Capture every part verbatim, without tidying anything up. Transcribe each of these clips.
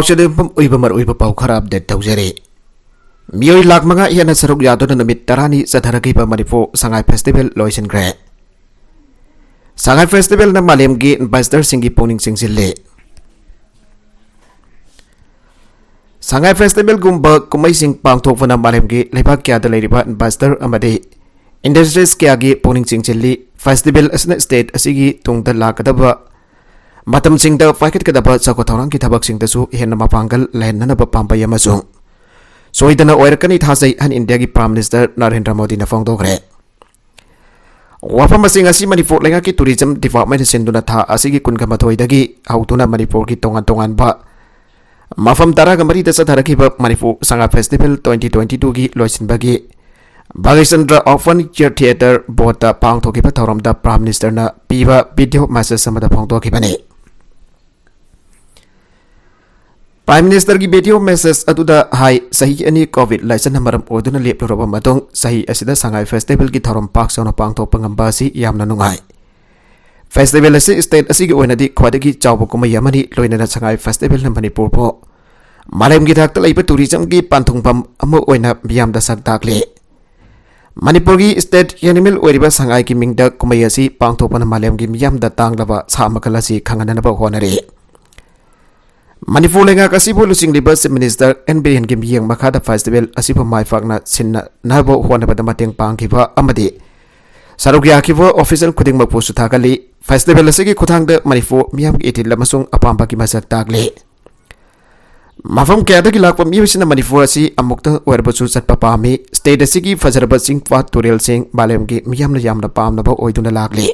ꯄꯥꯎꯆꯦ ꯌꯨꯝꯐꯝ ꯑꯣꯏꯕ ꯃꯔꯨꯑꯣꯏꯕ ꯄꯥꯎ ꯈꯔ ꯑꯞꯗꯦꯠ ꯇꯧꯖꯔꯤ꯫ ꯃꯤꯑꯣꯏ ꯂꯥꯈ ꯃꯉꯥ ꯍꯦꯟꯅ ꯁꯔꯨꯛ ꯌꯥꯗꯨꯅ ꯅꯨꯃꯤꯠ ꯇꯔꯥꯅꯤ ꯆꯠꯊꯔꯛꯈꯤꯕ ꯃꯅꯤꯄꯨꯔ ꯁꯉꯥꯏ ꯐꯦꯁꯇꯤꯚꯦꯜ ꯂꯣꯏꯁꯤꯟꯈ꯭ꯔꯦ꯫ ꯁꯉꯥꯏ ꯐꯦꯁꯇꯤꯚꯦꯜꯅ ꯃꯥꯂꯦꯝꯒꯤ ꯏꯟꯚꯦꯁꯇꯔꯁꯤꯡꯒꯤ ꯄꯨꯛꯅꯤꯡ ꯆꯤꯡꯁꯤꯜꯂꯤ꯫ ꯁꯉꯥꯏ ꯐꯦꯁꯇꯤꯚꯦꯜꯒꯨꯝꯕ ꯀꯨꯝꯍꯩꯁꯤꯡ ꯄꯥꯡꯊꯣꯛꯄꯅ ꯃꯥꯂꯦꯝꯒꯤ ꯂꯩꯕꯥꯛ ꯀꯌꯥꯗ ꯂꯩꯔꯤꯕ ꯏꯟꯚꯦꯁꯇꯔ ꯑꯃꯗꯤ ꯏꯟꯗꯁꯇ꯭ꯔꯤꯁ ꯀꯌꯥꯒꯤ ꯄꯨꯛꯅꯤꯡ ꯆꯤꯡꯁꯤꯜꯂꯤ꯫ ꯐꯦꯁꯇꯤꯚꯦꯜ ꯑꯁꯤꯅ ꯁ꯭ꯇꯦꯠ ꯑꯁꯤꯒꯤ ꯇꯨꯡꯗ ꯂꯥꯛꯀꯗꯕ ꯃꯇꯝꯁꯤꯡꯗ ꯄꯥꯏꯈꯠꯀꯗꯕ ꯆꯥꯎꯈꯠ ꯊꯧꯔꯥꯡꯒꯤ ꯊꯕꯛꯁꯤꯡꯗꯁꯨ ꯍꯦꯟꯅ ꯃꯄꯥꯡꯒꯜ ꯂꯩꯍꯟꯅꯅꯕ ꯄꯥꯝꯕꯩ ꯑꯃꯁꯨ ꯁꯣꯏꯗꯅ ꯑꯣꯏꯔꯛꯀꯅꯤ ꯊꯥꯖꯩ ꯍꯥꯏꯅ ꯏꯟꯗꯤꯌꯥꯒꯤ ꯄ꯭ꯔꯥꯏꯝ ꯃꯤꯅꯤꯁꯇꯔ ꯅꯔꯦꯟꯗ꯭ꯔ ꯃꯣꯗꯤꯅ ꯐꯣꯡꯗꯣꯛꯈ꯭ꯔꯦ꯫ ꯋꯥꯐꯝꯁꯤꯡ ꯑꯁꯤ ꯃꯅꯤꯄꯨꯔ ꯂꯩꯉꯥꯛꯀꯤ ꯇꯨꯔꯤꯖꯝ ꯗꯤꯄꯥꯔꯠꯃꯦꯟꯠꯅ ꯁꯤꯟꯗꯨꯅ ꯊꯥ ꯑꯁꯤꯒꯤ ꯀꯨꯟꯒ ꯃꯥꯊꯣꯏꯗꯒꯤ ꯍꯧꯗꯨꯅ ꯃꯅꯤꯄꯨꯔꯒꯤ ꯇꯣꯉꯥꯟ ꯇꯣꯉꯥꯟꯕ ꯃꯐꯝ ꯇꯔꯥꯒ ꯃꯔꯤꯗ ꯆꯠꯊꯔꯛꯈꯤꯕ Manipur Sangai festival twenty twenty ꯇꯨꯒꯤ ꯂꯣꯏꯁꯤꯟꯕꯒꯤ ꯚꯥꯒꯤꯁꯆꯟꯗ꯭ꯔ ꯑꯣꯄꯟ ꯑꯦꯌꯔ ꯊꯤꯌꯦꯇꯔ ꯕꯣꯠꯇ ꯄꯥꯡꯊꯣꯛꯈꯤꯕ ꯊꯧꯔꯝꯗ ꯄ꯭ꯔꯥꯏꯝ ꯃꯤꯅꯤꯁꯇꯔꯅ ꯄꯤꯕ ꯚꯤꯗꯤꯑꯣ ꯃꯦꯁꯦꯖ ꯑꯃꯗ ꯐꯣꯡꯗꯣꯛꯈꯤꯕꯅꯤ꯫ ꯄ꯭ꯔꯥꯏꯝ ꯃꯤꯅꯤꯁꯇꯔꯒꯤ ꯚꯤꯗꯤꯑꯣ ꯃꯦꯁꯦꯖ ꯑꯗꯨꯗ ꯍꯥꯏ, ꯆꯍꯤ ꯑꯅꯤ ꯀꯣꯚꯤꯗ ꯂꯥꯏꯆꯠꯅ ꯃꯔꯝ ꯑꯣꯏꯗꯨꯅ ꯂꯦꯞꯂꯨꯔꯕ ꯃꯇꯨꯡ, ꯆꯍꯤ ꯑꯁꯤꯗ ꯁꯉꯥꯏ ꯐꯦꯁꯇꯤꯚꯦꯜꯒꯤ ꯊꯧꯔꯝ ꯄꯥꯛ ꯆꯥꯎꯅ ꯄꯥꯡꯊꯣꯛꯄ ꯉꯝꯕ ꯑꯁꯤ ꯌꯥꯝꯅ ꯅꯨꯡꯉꯥꯏ꯫ ꯐꯦꯁꯇꯤꯚꯦꯜ ꯑꯁꯤ ꯁ꯭ꯇꯦꯠ ꯑꯁꯤꯒꯤ ꯑꯣꯏꯅꯗꯤ ꯈ꯭ꯋꯥꯏꯗꯒꯤ ꯆꯥꯎꯕ ꯀꯨꯝꯍꯩ ꯑꯃꯅꯤ, ꯂꯣꯏꯅꯅ ꯁꯉꯥꯏ ꯐꯦꯁꯇꯤꯚꯦꯜꯅ ꯃꯅꯤꯄꯨꯔꯕꯨ ꯃꯥꯂꯦꯝꯒꯤ ꯊꯥꯛꯇ ꯂꯩꯕ ꯇꯨꯔꯤꯖꯝꯒꯤ ꯄꯟꯊꯨꯡꯐꯝ ꯑꯃ ꯑꯣꯏꯅ ꯃꯤꯌꯥꯝꯗ ꯁꯛ ꯇꯥꯛꯂꯤ꯫ ꯃꯅꯤꯄꯨꯔꯒꯤ ꯁ꯭ꯇꯦꯠ ꯑꯦꯅꯤꯃꯦꯜ ꯑꯣꯏꯔꯤꯕ ꯁꯉꯥꯏꯒꯤ ꯃꯤꯡꯗ ꯀꯨꯝꯍꯩ ꯑꯁꯤ ꯄꯥꯡꯊꯣꯛꯄꯅ ꯃꯥꯂꯦꯝꯒꯤ ꯃꯤꯌꯥꯝꯗ ꯇꯥꯡꯂꯕ ꯁꯥ ꯃꯈꯜ ꯑꯁꯤ ꯈꯪꯍꯟꯅꯅꯕ ꯍꯣꯠꯅꯔꯤ꯫ ꯃꯅꯤꯄꯨꯔ ꯂꯩꯉꯥꯛ ꯑꯁꯤꯕꯨ ꯂꯨꯆꯤꯡꯂꯤꯕ ꯆꯤꯐ ꯃꯤꯅꯤꯁꯇꯔ ꯑꯦꯟ ꯕꯤꯔꯦꯟꯒꯤ ꯃꯤꯠꯌꯦꯡ ꯃꯈꯥꯗ ꯐꯦꯁꯇꯤꯚꯦꯜ ꯑꯁꯤꯕꯨ ꯃꯥꯏ ꯄꯥꯛꯅ ꯁꯤꯟꯅꯅꯕ ꯍꯣꯠꯅꯕꯗ ꯃꯇꯦꯡ ꯄꯥꯡꯈꯤꯕ ꯑꯃꯗꯤ ꯁꯔꯨꯛ ꯌꯥꯈꯤꯕ ꯑꯣꯐꯤꯁꯤꯌꯦꯜ ꯈꯨꯗꯤꯡꯃꯛꯄꯨꯁꯨ ꯊꯥꯒꯠꯂꯤ꯫ ꯐꯦꯁꯇꯤꯚꯦꯜ ꯑꯁꯤꯒꯤ ꯈꯨꯠꯊꯥꯡꯗ ꯃꯅꯤꯄꯨꯔ ꯃꯤꯌꯥꯝꯒꯤ ꯏꯊꯤꯜ ꯑꯃꯁꯨꯡ ꯑꯄꯥꯝꯕꯒꯤ ꯃꯁꯛ ꯇꯥꯛꯂꯤ꯫ ꯃꯐꯝ ꯀꯌꯥꯗꯒꯤ ꯂꯥꯛꯄ ꯃꯤꯑꯣꯏꯁꯤꯡꯅ ꯃꯅꯤꯄꯨꯔ ꯑꯁꯤ ꯑꯃꯨꯛꯇ ꯑꯣꯏꯔꯕꯁꯨ ꯆꯠꯄ ꯄꯥꯝꯃꯤ꯫ ꯁ꯭ꯇꯦꯠ ꯑꯁꯤꯒꯤ ꯐꯖꯔꯕ ꯆꯤꯡ, ꯄꯥꯠ, ꯇꯨꯔꯦꯜꯁꯤꯡ ꯃꯥꯂꯦꯝꯒꯤ ꯃꯤꯌꯥꯝꯅ ꯌꯥꯝꯅ ꯄꯥꯝꯅꯕ ꯑꯣꯏꯗꯨꯅ ꯂꯥꯛꯂꯤ꯫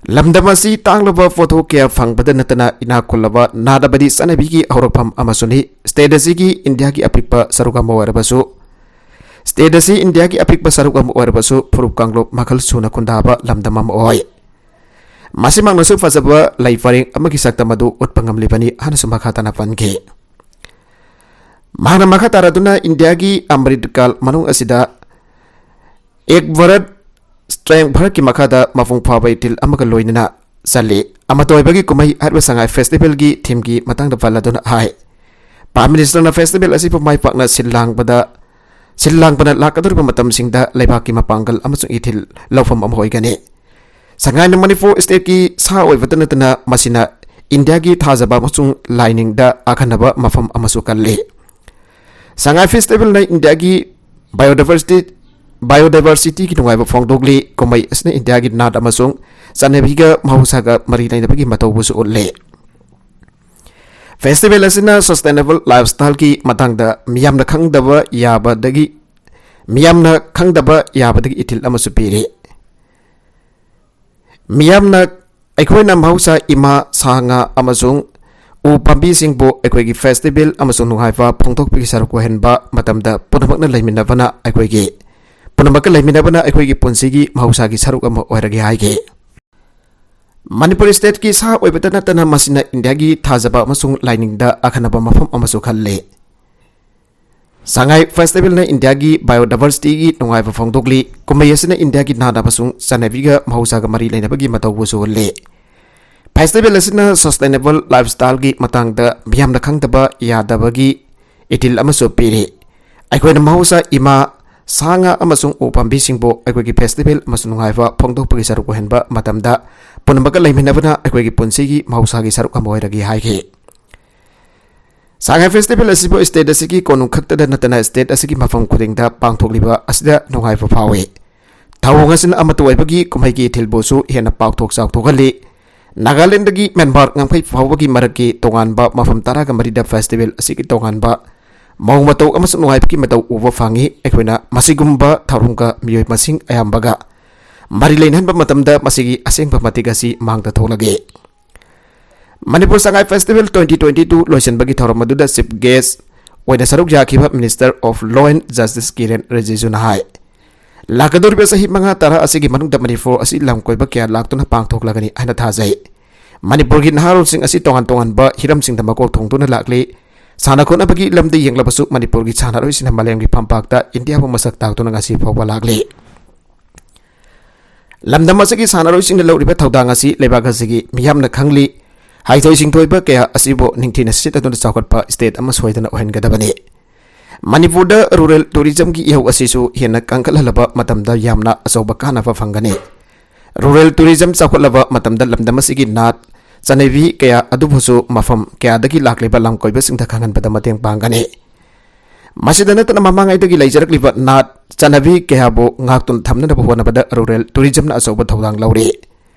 ꯂꯝꯗꯝ ꯑꯁꯤ ꯇꯥꯡꯂꯕ ꯄꯣꯠꯊꯣꯛ ꯀꯌꯥ ꯐꯪꯕꯗ ꯅꯠꯇꯅ ꯏꯅꯥꯛ ꯈꯨꯜꯂꯕ ꯅꯥꯗꯕꯗꯤ ꯆꯠꯅꯕꯤꯒꯤ ꯍꯧꯔꯛꯐꯝ ꯑꯃꯁꯨꯅꯤ꯫ ꯁ꯭ꯇꯦꯠ ꯑꯁꯤꯒꯤ ꯏꯟꯗꯤꯌꯥꯒꯤ ꯑꯄꯤꯛꯄ ꯁꯔꯨꯛ ꯑꯃ ꯑꯣꯏꯔꯕꯁꯨ, ꯁ꯭ꯇꯦꯠ ꯑꯁꯤ ꯏꯟꯗꯤꯌꯥꯒꯤ ꯑꯄꯤꯛꯄ ꯁꯔꯨꯛ ꯑꯃ ꯑꯣꯏꯔꯕꯁꯨ ꯐꯨꯔꯨꯞ ꯀꯥꯡꯂꯨꯞ ꯃꯈꯜ ꯁꯨꯅ ꯈꯨꯟꯗꯥꯕ ꯂꯝꯗꯝ ꯑꯃ ꯑꯣꯏ꯫ ꯃꯁꯤꯃꯛꯅꯁꯨ ꯐꯖꯕ ꯂꯩ ꯄꯔꯦꯡ ꯑꯃꯒꯤ ꯁꯛꯇꯝ ꯑꯗꯨ ꯎꯠꯄ ꯉꯝꯂꯤꯕꯅꯤ ꯍꯥꯏꯅꯁꯨ ꯃꯈꯥ ꯇꯥꯅ ꯄꯟꯈꯤ꯫ ꯃꯍꯥꯛꯅ ꯃꯈꯥ ꯇꯥꯔꯗꯨꯅ ꯏꯟꯗꯤꯌꯥꯒꯤ ꯑꯃ꯭ꯔꯤꯠ ꯀꯥꯜ ꯃꯅꯨꯡ ꯑꯁꯤꯗ ꯑꯦꯛ ꯚꯥꯔꯠ ꯁ꯭ꯔꯦꯁꯊ ꯚꯥꯔꯠꯀꯤ ꯃꯈꯥꯗ ꯃꯄꯨꯡ ꯐꯥꯕ ꯏꯊꯤꯜ ꯑꯃꯒ ꯂꯣꯏꯅꯅ ꯆꯜꯂꯤ꯫ ꯑꯃꯠꯇ ꯑꯣꯏꯕꯒꯤ ꯀꯨꯝꯍꯩ ꯍꯥꯏꯔꯤꯕ ꯁꯉꯥꯏ ꯐꯦꯁꯇꯤꯚꯦꯜꯒꯤ ꯊꯤꯝꯒꯤ ꯃꯇꯥꯡꯗ ꯄꯜꯂꯗꯨꯅ ꯍꯥꯏ꯫ ꯄ꯭ꯔꯥꯏꯝ ꯃꯤꯅꯤꯁꯇꯔꯅ ꯐꯦꯁꯇꯤꯚꯦꯜ ꯑꯁꯤꯕꯨ ꯃꯥꯏ ꯄꯥꯛꯅ ꯁꯤꯜ ꯂꯥꯡꯕꯗ, ꯁꯤꯜ ꯂꯥꯡꯕꯅ ꯂꯥꯛꯀꯗꯧꯔꯤꯕ ꯃꯇꯝꯁꯤꯡꯗ ꯂꯩꯕꯥꯛꯀꯤ ꯃꯄꯥꯡꯒꯜ ꯑꯃꯁꯨꯡ ꯏꯊꯤꯜ ꯂꯧꯐꯝ ꯑꯃ ꯑꯣꯏꯒꯅꯤ꯫ ꯁꯉꯥꯏꯅ ꯃꯅꯤꯄꯨꯔ ꯁ꯭ꯇꯦꯠꯀꯤ ꯁꯥ ꯑꯣꯏꯕꯇ ꯅꯠꯇꯅ ꯃꯁꯤꯅ ꯏꯟꯗꯤꯌꯥꯒꯤ ꯊꯥꯖꯕ ꯑꯃꯁꯨꯡ ꯂꯥꯏꯅꯤꯡꯗ ꯑꯈꯟꯅꯕ ꯃꯐꯝ ꯑꯃꯁꯨ ꯀꯜꯂꯤ꯫ ꯁꯉꯥꯏ ꯐꯦꯁꯇꯤꯚꯦꯜꯅ ꯏꯟꯗꯤꯌꯥꯒꯤ ꯕꯥꯏꯑꯣꯗꯥꯏꯚꯔꯁꯤꯇꯤ, ꯕꯥꯏꯑꯣꯗꯥꯏꯚꯔꯁꯤꯇꯤꯒꯤ ꯅꯨꯡꯉꯥꯏꯕ ꯐꯣꯡꯗꯣꯛꯂꯤ꯫ ꯀꯨꯝꯍꯩ ꯑꯁꯤꯅ ꯏꯟꯗꯤꯌꯥꯒꯤ ꯅꯥꯠ ꯑꯃꯁꯨꯡ ꯆꯠꯅꯕꯤꯒ ꯃꯍꯧꯁꯥꯒ ꯃꯔꯤ ꯂꯩꯅꯕꯒꯤ ꯃꯇꯧꯕꯨꯁꯨ ꯎꯠꯂꯤ꯫ ꯐꯦꯁꯇꯤꯚꯦꯜ ꯑꯁꯤꯅ ꯁꯁꯇꯦꯅꯦꯕꯜ ꯂꯥꯏꯐꯁ꯭ꯇꯥꯏꯜꯒꯤ ꯃꯇꯥꯡꯗ ꯃꯤꯌꯥꯝꯅ ꯈꯪꯗꯕ ꯌꯥꯕꯗꯒꯤ, ꯃꯤꯌꯥꯝꯅ ꯈꯪꯗꯕ ꯌꯥꯕꯗꯒꯤ ꯏꯊꯤꯜ ꯑꯃꯁꯨ ꯄꯤꯔꯤ꯫ ꯃꯤꯌꯥꯝꯅ, ꯑꯩꯈꯣꯏꯅ ꯃꯍꯧꯁꯥ ꯏꯃꯥ, ꯁꯥ ꯉꯥ ꯑꯃꯁꯨꯡ ꯎ ꯄꯥꯝꯕꯤꯁꯤꯡꯕꯨ ꯑꯩꯈꯣꯏꯒꯤ ꯐꯦꯁꯇꯤꯚꯦꯜ ꯑꯃꯁꯨꯡ ꯅꯨꯡꯉꯥꯏꯕ ꯐꯣꯡꯗꯣꯛꯄꯒꯤ ꯁꯔꯨꯛ ꯑꯣꯏꯍꯟꯕ ꯃꯇꯝꯗ ꯄꯨꯝꯅꯃꯛꯅ ꯂꯩꯃꯤꯟꯅꯕꯅ ꯑꯩꯈꯣꯏꯒꯤ, ꯄꯨꯝꯅꯃꯛꯀ ꯂꯩꯃꯤꯟꯅꯕꯅ ꯑꯩꯈꯣꯏꯒꯤ ꯄꯨꯟꯁꯤꯒꯤ ꯃꯍꯧꯁꯥꯒꯤ ꯁꯔꯨꯛ ꯑꯃ ꯑꯣꯏꯔꯒꯦ ꯍꯥꯏꯈꯤ꯫ ꯃꯅꯤꯄꯨꯔ ꯁ꯭ꯇꯦꯠꯀꯤ ꯁꯥ ꯑꯣꯏꯕꯇ ꯅꯠꯇꯅ ꯃꯁꯤꯅ ꯏꯟꯗꯤꯌꯥꯒꯤ ꯊꯥꯖꯕ ꯑꯃꯁꯨꯡ ꯂꯥꯏꯅꯤꯡꯗ ꯑꯈꯟꯅꯕ ꯃꯐꯝ ꯑꯃꯁꯨ ꯈꯜꯂꯤ꯫ ꯁꯉꯥꯏ ꯐꯦꯁꯇꯤꯚꯦꯜꯅ ꯏꯟꯗꯤꯌꯥꯒꯤ ꯕꯥꯏꯑꯣꯗꯥꯏꯚꯔꯁꯤꯇꯤꯒꯤ ꯅꯨꯡꯉꯥꯏꯕ ꯐꯣꯡꯗꯣꯛꯂꯤ꯫ ꯀꯨꯝꯍꯩ ꯑꯁꯤꯅ ꯏꯟꯗꯤꯌꯥꯒꯤ ꯅꯥꯠ ꯑꯃꯁꯨꯡ ꯆꯠꯅꯕꯤꯒ ꯃꯍꯧꯁꯥꯒ ꯃꯔꯤ ꯂꯩꯅꯕꯒꯤ ꯃꯇꯧꯕꯨꯁꯨ ꯎꯠꯂꯤ꯫ ꯐꯦꯁꯇꯤꯚꯦꯜ ꯑꯁꯤꯅ ꯁꯁꯇꯦꯅꯦꯕꯜ ꯂꯥꯏꯐꯁ꯭ꯇꯥꯏꯜꯒꯤ ꯃꯇꯥꯡꯗ ꯃꯤꯌꯥꯝꯅ ꯈꯪꯗꯕ ꯌꯥꯗꯕꯒꯤ ꯏꯊꯤꯜ ꯑꯃꯁꯨ ꯄꯤꯔꯤ꯫ ꯑꯩꯈꯣꯏꯅ ꯃꯍꯧꯁꯥ ꯏꯃꯥ, ꯁꯥ ꯉꯥ ꯑꯃꯁꯨꯡ ꯎ ꯄꯥꯝꯕꯤꯁꯤꯡꯕꯨ ꯑꯩꯈꯣꯏꯒꯤ ꯐꯦꯁꯇꯤꯚꯦꯜ ꯑꯃꯁꯨꯡ ꯅꯨꯡꯉꯥꯏꯕ ꯐꯣꯡꯗꯣꯛꯄꯒꯤ ꯁꯔꯨꯛ ꯑꯣꯏꯍꯟꯕ ꯃꯇꯝꯗ ꯄꯨꯝꯅꯃꯛꯀ ꯂꯩꯃꯤꯟꯅꯕꯅ ꯑꯩꯈꯣꯏꯒꯤ ꯄꯨꯟꯁꯤꯒꯤ ꯃꯍꯧꯁꯥꯒꯤ ꯁꯔꯨꯛ ꯑꯃ ꯑꯣꯏꯔꯒꯦ ꯍꯥꯏꯈꯤ꯫ ꯁꯉꯥꯏ ꯐꯦꯁꯇꯤꯚꯦꯜ ꯑꯁꯤꯕꯨ ꯁ꯭ꯇꯦꯠ ꯑꯁꯤꯒꯤ ꯀꯣꯅꯨꯡ ꯈꯛꯇꯗ ꯅꯠꯇꯅ ꯁ꯭ꯇꯦꯠ ꯑꯁꯤꯒꯤ ꯃꯐꯝ ꯈꯨꯗꯤꯡꯗ ꯄꯥꯡꯊꯣꯛꯂꯤꯕ ꯑꯁꯤꯗ ꯅꯨꯡꯉꯥꯏꯕ ꯐꯥꯎꯏ꯫ ꯊꯧꯑꯣꯡ ꯑꯁꯤꯅ ꯑꯃꯠꯇ ꯑꯣꯏꯕꯒꯤ ꯀꯨꯝꯍꯩꯒꯤ ꯏꯊꯤꯜꯕꯨꯁꯨ ꯍꯦꯟꯅ ꯄꯥꯛꯊꯣꯛ ꯆꯥꯎꯊꯣꯛꯍꯜꯂꯤ꯫ ꯅꯥꯒꯥꯂꯦꯟꯗꯒꯤ ꯃ꯭ꯌꯥꯟꯃꯥꯔ ꯉꯝꯈꯩ ꯐꯥꯎꯕꯒꯤ ꯃꯔꯛꯀꯤ ꯇꯣꯉꯥꯟꯕ ꯃꯐꯝ ꯇꯔꯥꯒ ꯃꯔꯤꯗ ꯐꯦꯁꯇꯤꯚꯦꯜ ꯑꯁꯤꯒꯤ ꯇꯣꯉꯥꯟꯕ ꯃꯑꯣꯡ ꯃꯇꯧ ꯑꯃꯁꯨꯡ ꯅꯨꯡꯉꯥꯏꯕꯒꯤ ꯃꯇꯧ ꯎꯕ ꯐꯪꯉꯤ꯫ ꯑꯩꯈꯣꯏꯅ ꯃꯁꯤꯒꯨꯝꯕ ꯊꯧꯔꯝꯒ ꯃꯤꯑꯣꯏ ꯃꯁꯤꯡ ꯑꯌꯥꯝꯕꯒ ꯃꯔꯤ ꯂꯩꯅꯍꯟꯕ ꯃꯇꯝꯗ ꯃꯁꯤꯒꯤ ꯑꯁꯦꯡꯕ ꯃꯇꯤꯛ ꯑꯁꯤ ꯃꯥꯡꯗ ꯊꯣꯛꯂꯒꯦ꯫ Manipur Sangai festival twenty twenty two ꯂꯣꯏꯁꯤꯟꯕꯒꯤ ꯊꯧꯔꯝ ꯑꯗꯨꯗ ꯆꯤꯐ ꯒꯦꯁ ꯑꯣꯏꯅ ꯁꯔꯨꯛ ꯌꯥꯈꯤꯕ minister of law and justice Kiren ꯔꯤꯖꯤꯖꯨꯅ ꯍꯥꯏ, ꯂꯥꯛꯀꯗꯧꯔꯤꯕ ꯆꯍꯤ ꯃꯉꯥ ꯇꯔꯥ ꯑꯁꯤꯒꯤ ꯃꯅꯨꯡꯗ ꯃꯅꯤꯄꯨꯔ ꯑꯁꯤ ꯂꯝ ꯀꯣꯏꯕ ꯀꯌꯥ ꯂꯥꯛꯇꯨꯅ ꯄꯥꯡꯊꯣꯛꯂꯒꯅꯤ ꯍꯥꯏꯅ ꯊꯥꯖꯩ꯫ ꯃꯅꯤꯄꯨꯔꯒꯤ ꯅꯍꯥꯔꯣꯜꯁꯤꯡ ꯑꯁꯤ ꯇꯣꯉꯥꯟ ꯇꯣꯉꯥꯟꯕ ꯍꯤꯔꯝꯁꯤꯡꯗ ꯃꯀꯣꯛ ꯊꯣꯡꯗꯨꯅ ꯂꯥꯛꯂꯤ꯫ ꯁꯥꯟꯅ ꯈꯣꯠꯅꯕꯒꯤ ꯂꯝꯗ ꯌꯦꯡꯂꯕꯁꯨ ꯃꯅꯤꯄꯨꯔꯒꯤ ꯁꯥꯟꯅꯔꯣꯏꯁꯤꯡꯅ ꯃꯥꯂꯦꯝꯒꯤ ꯐꯝꯄꯥꯛꯇ ꯏꯟꯗꯤꯌꯥꯕꯨ ꯃꯁꯛ ꯇꯥꯛꯇꯨꯅ ꯉꯁꯤ ꯐꯥꯎꯕ ꯂꯥꯛꯂꯤ꯫ ꯂꯝꯗꯝ ꯑꯁꯤꯒꯤ ꯁꯥꯟꯅꯔꯣꯏꯁꯤꯡꯅ ꯂꯧꯔꯤꯕ ꯊꯧꯗꯥꯡ ꯑꯁꯤ ꯂꯩꯕꯥꯛ ꯑꯁꯤꯒꯤ ꯃꯤꯌꯥꯝꯅ ꯈꯪꯂꯤ꯫ ꯍꯩꯊꯣꯏ ꯁꯤꯡꯊꯣꯏꯕ ꯀꯌꯥ ꯑꯁꯤꯕꯨ ꯅꯤꯡꯊꯤꯅ ꯁꯤꯠ ꯑꯗꯨꯅ ꯆꯥꯎꯈꯠꯄ state ꯑꯃ ꯁꯣꯏꯗꯅ ꯑꯣꯏꯍꯟꯒꯗꯕꯅꯤ꯫ ꯃꯅꯤꯄꯨꯔꯗ rural tourismꯒꯤ ꯏꯍꯧ ꯑꯁꯤꯁꯨ ꯍꯦꯟꯅ ꯀꯟꯈꯠꯍꯜꯂꯕ ꯃꯇꯝꯗ ꯌꯥꯝꯅ ꯑꯆꯧꯕ ꯀꯥꯟꯅꯕ ꯐꯪꯒꯅꯤ꯫ Rural tourism ꯆꯥꯎꯈꯠꯂꯕ ꯃꯇꯝꯗ ꯂꯝꯗꯝ ꯑꯁꯤꯒꯤ ꯅꯥꯠ ꯆꯠꯅꯕꯤ ꯀꯌꯥ ꯑꯗꯨꯕꯨꯁꯨ ꯃꯐꯝ ꯀꯌꯥꯗꯒꯤ ꯂꯥꯛꯂꯤꯕ ꯂꯝꯀꯣꯏꯕꯁꯤꯡꯗ ꯈꯪꯍꯟꯕꯗ ꯃꯇꯦꯡ ꯄꯥꯡꯒꯅꯤ꯫ ꯃꯁꯤꯗ ꯅꯠꯇꯅ ꯃꯃꯥꯡꯉꯩꯗꯒꯤ ꯂꯩꯖꯔꯛꯂꯤꯕ ꯅꯥꯠ ꯆꯠꯅꯕꯤ ꯀꯌꯥꯕꯨ ꯉꯥꯛꯇꯨꯅ ꯊꯝꯅꯅꯕ ꯍꯣꯠꯅꯕꯗ rural tourismꯅ ꯑꯆꯧꯕ ꯊꯧꯗꯥꯡ ꯂꯧꯔꯤ꯫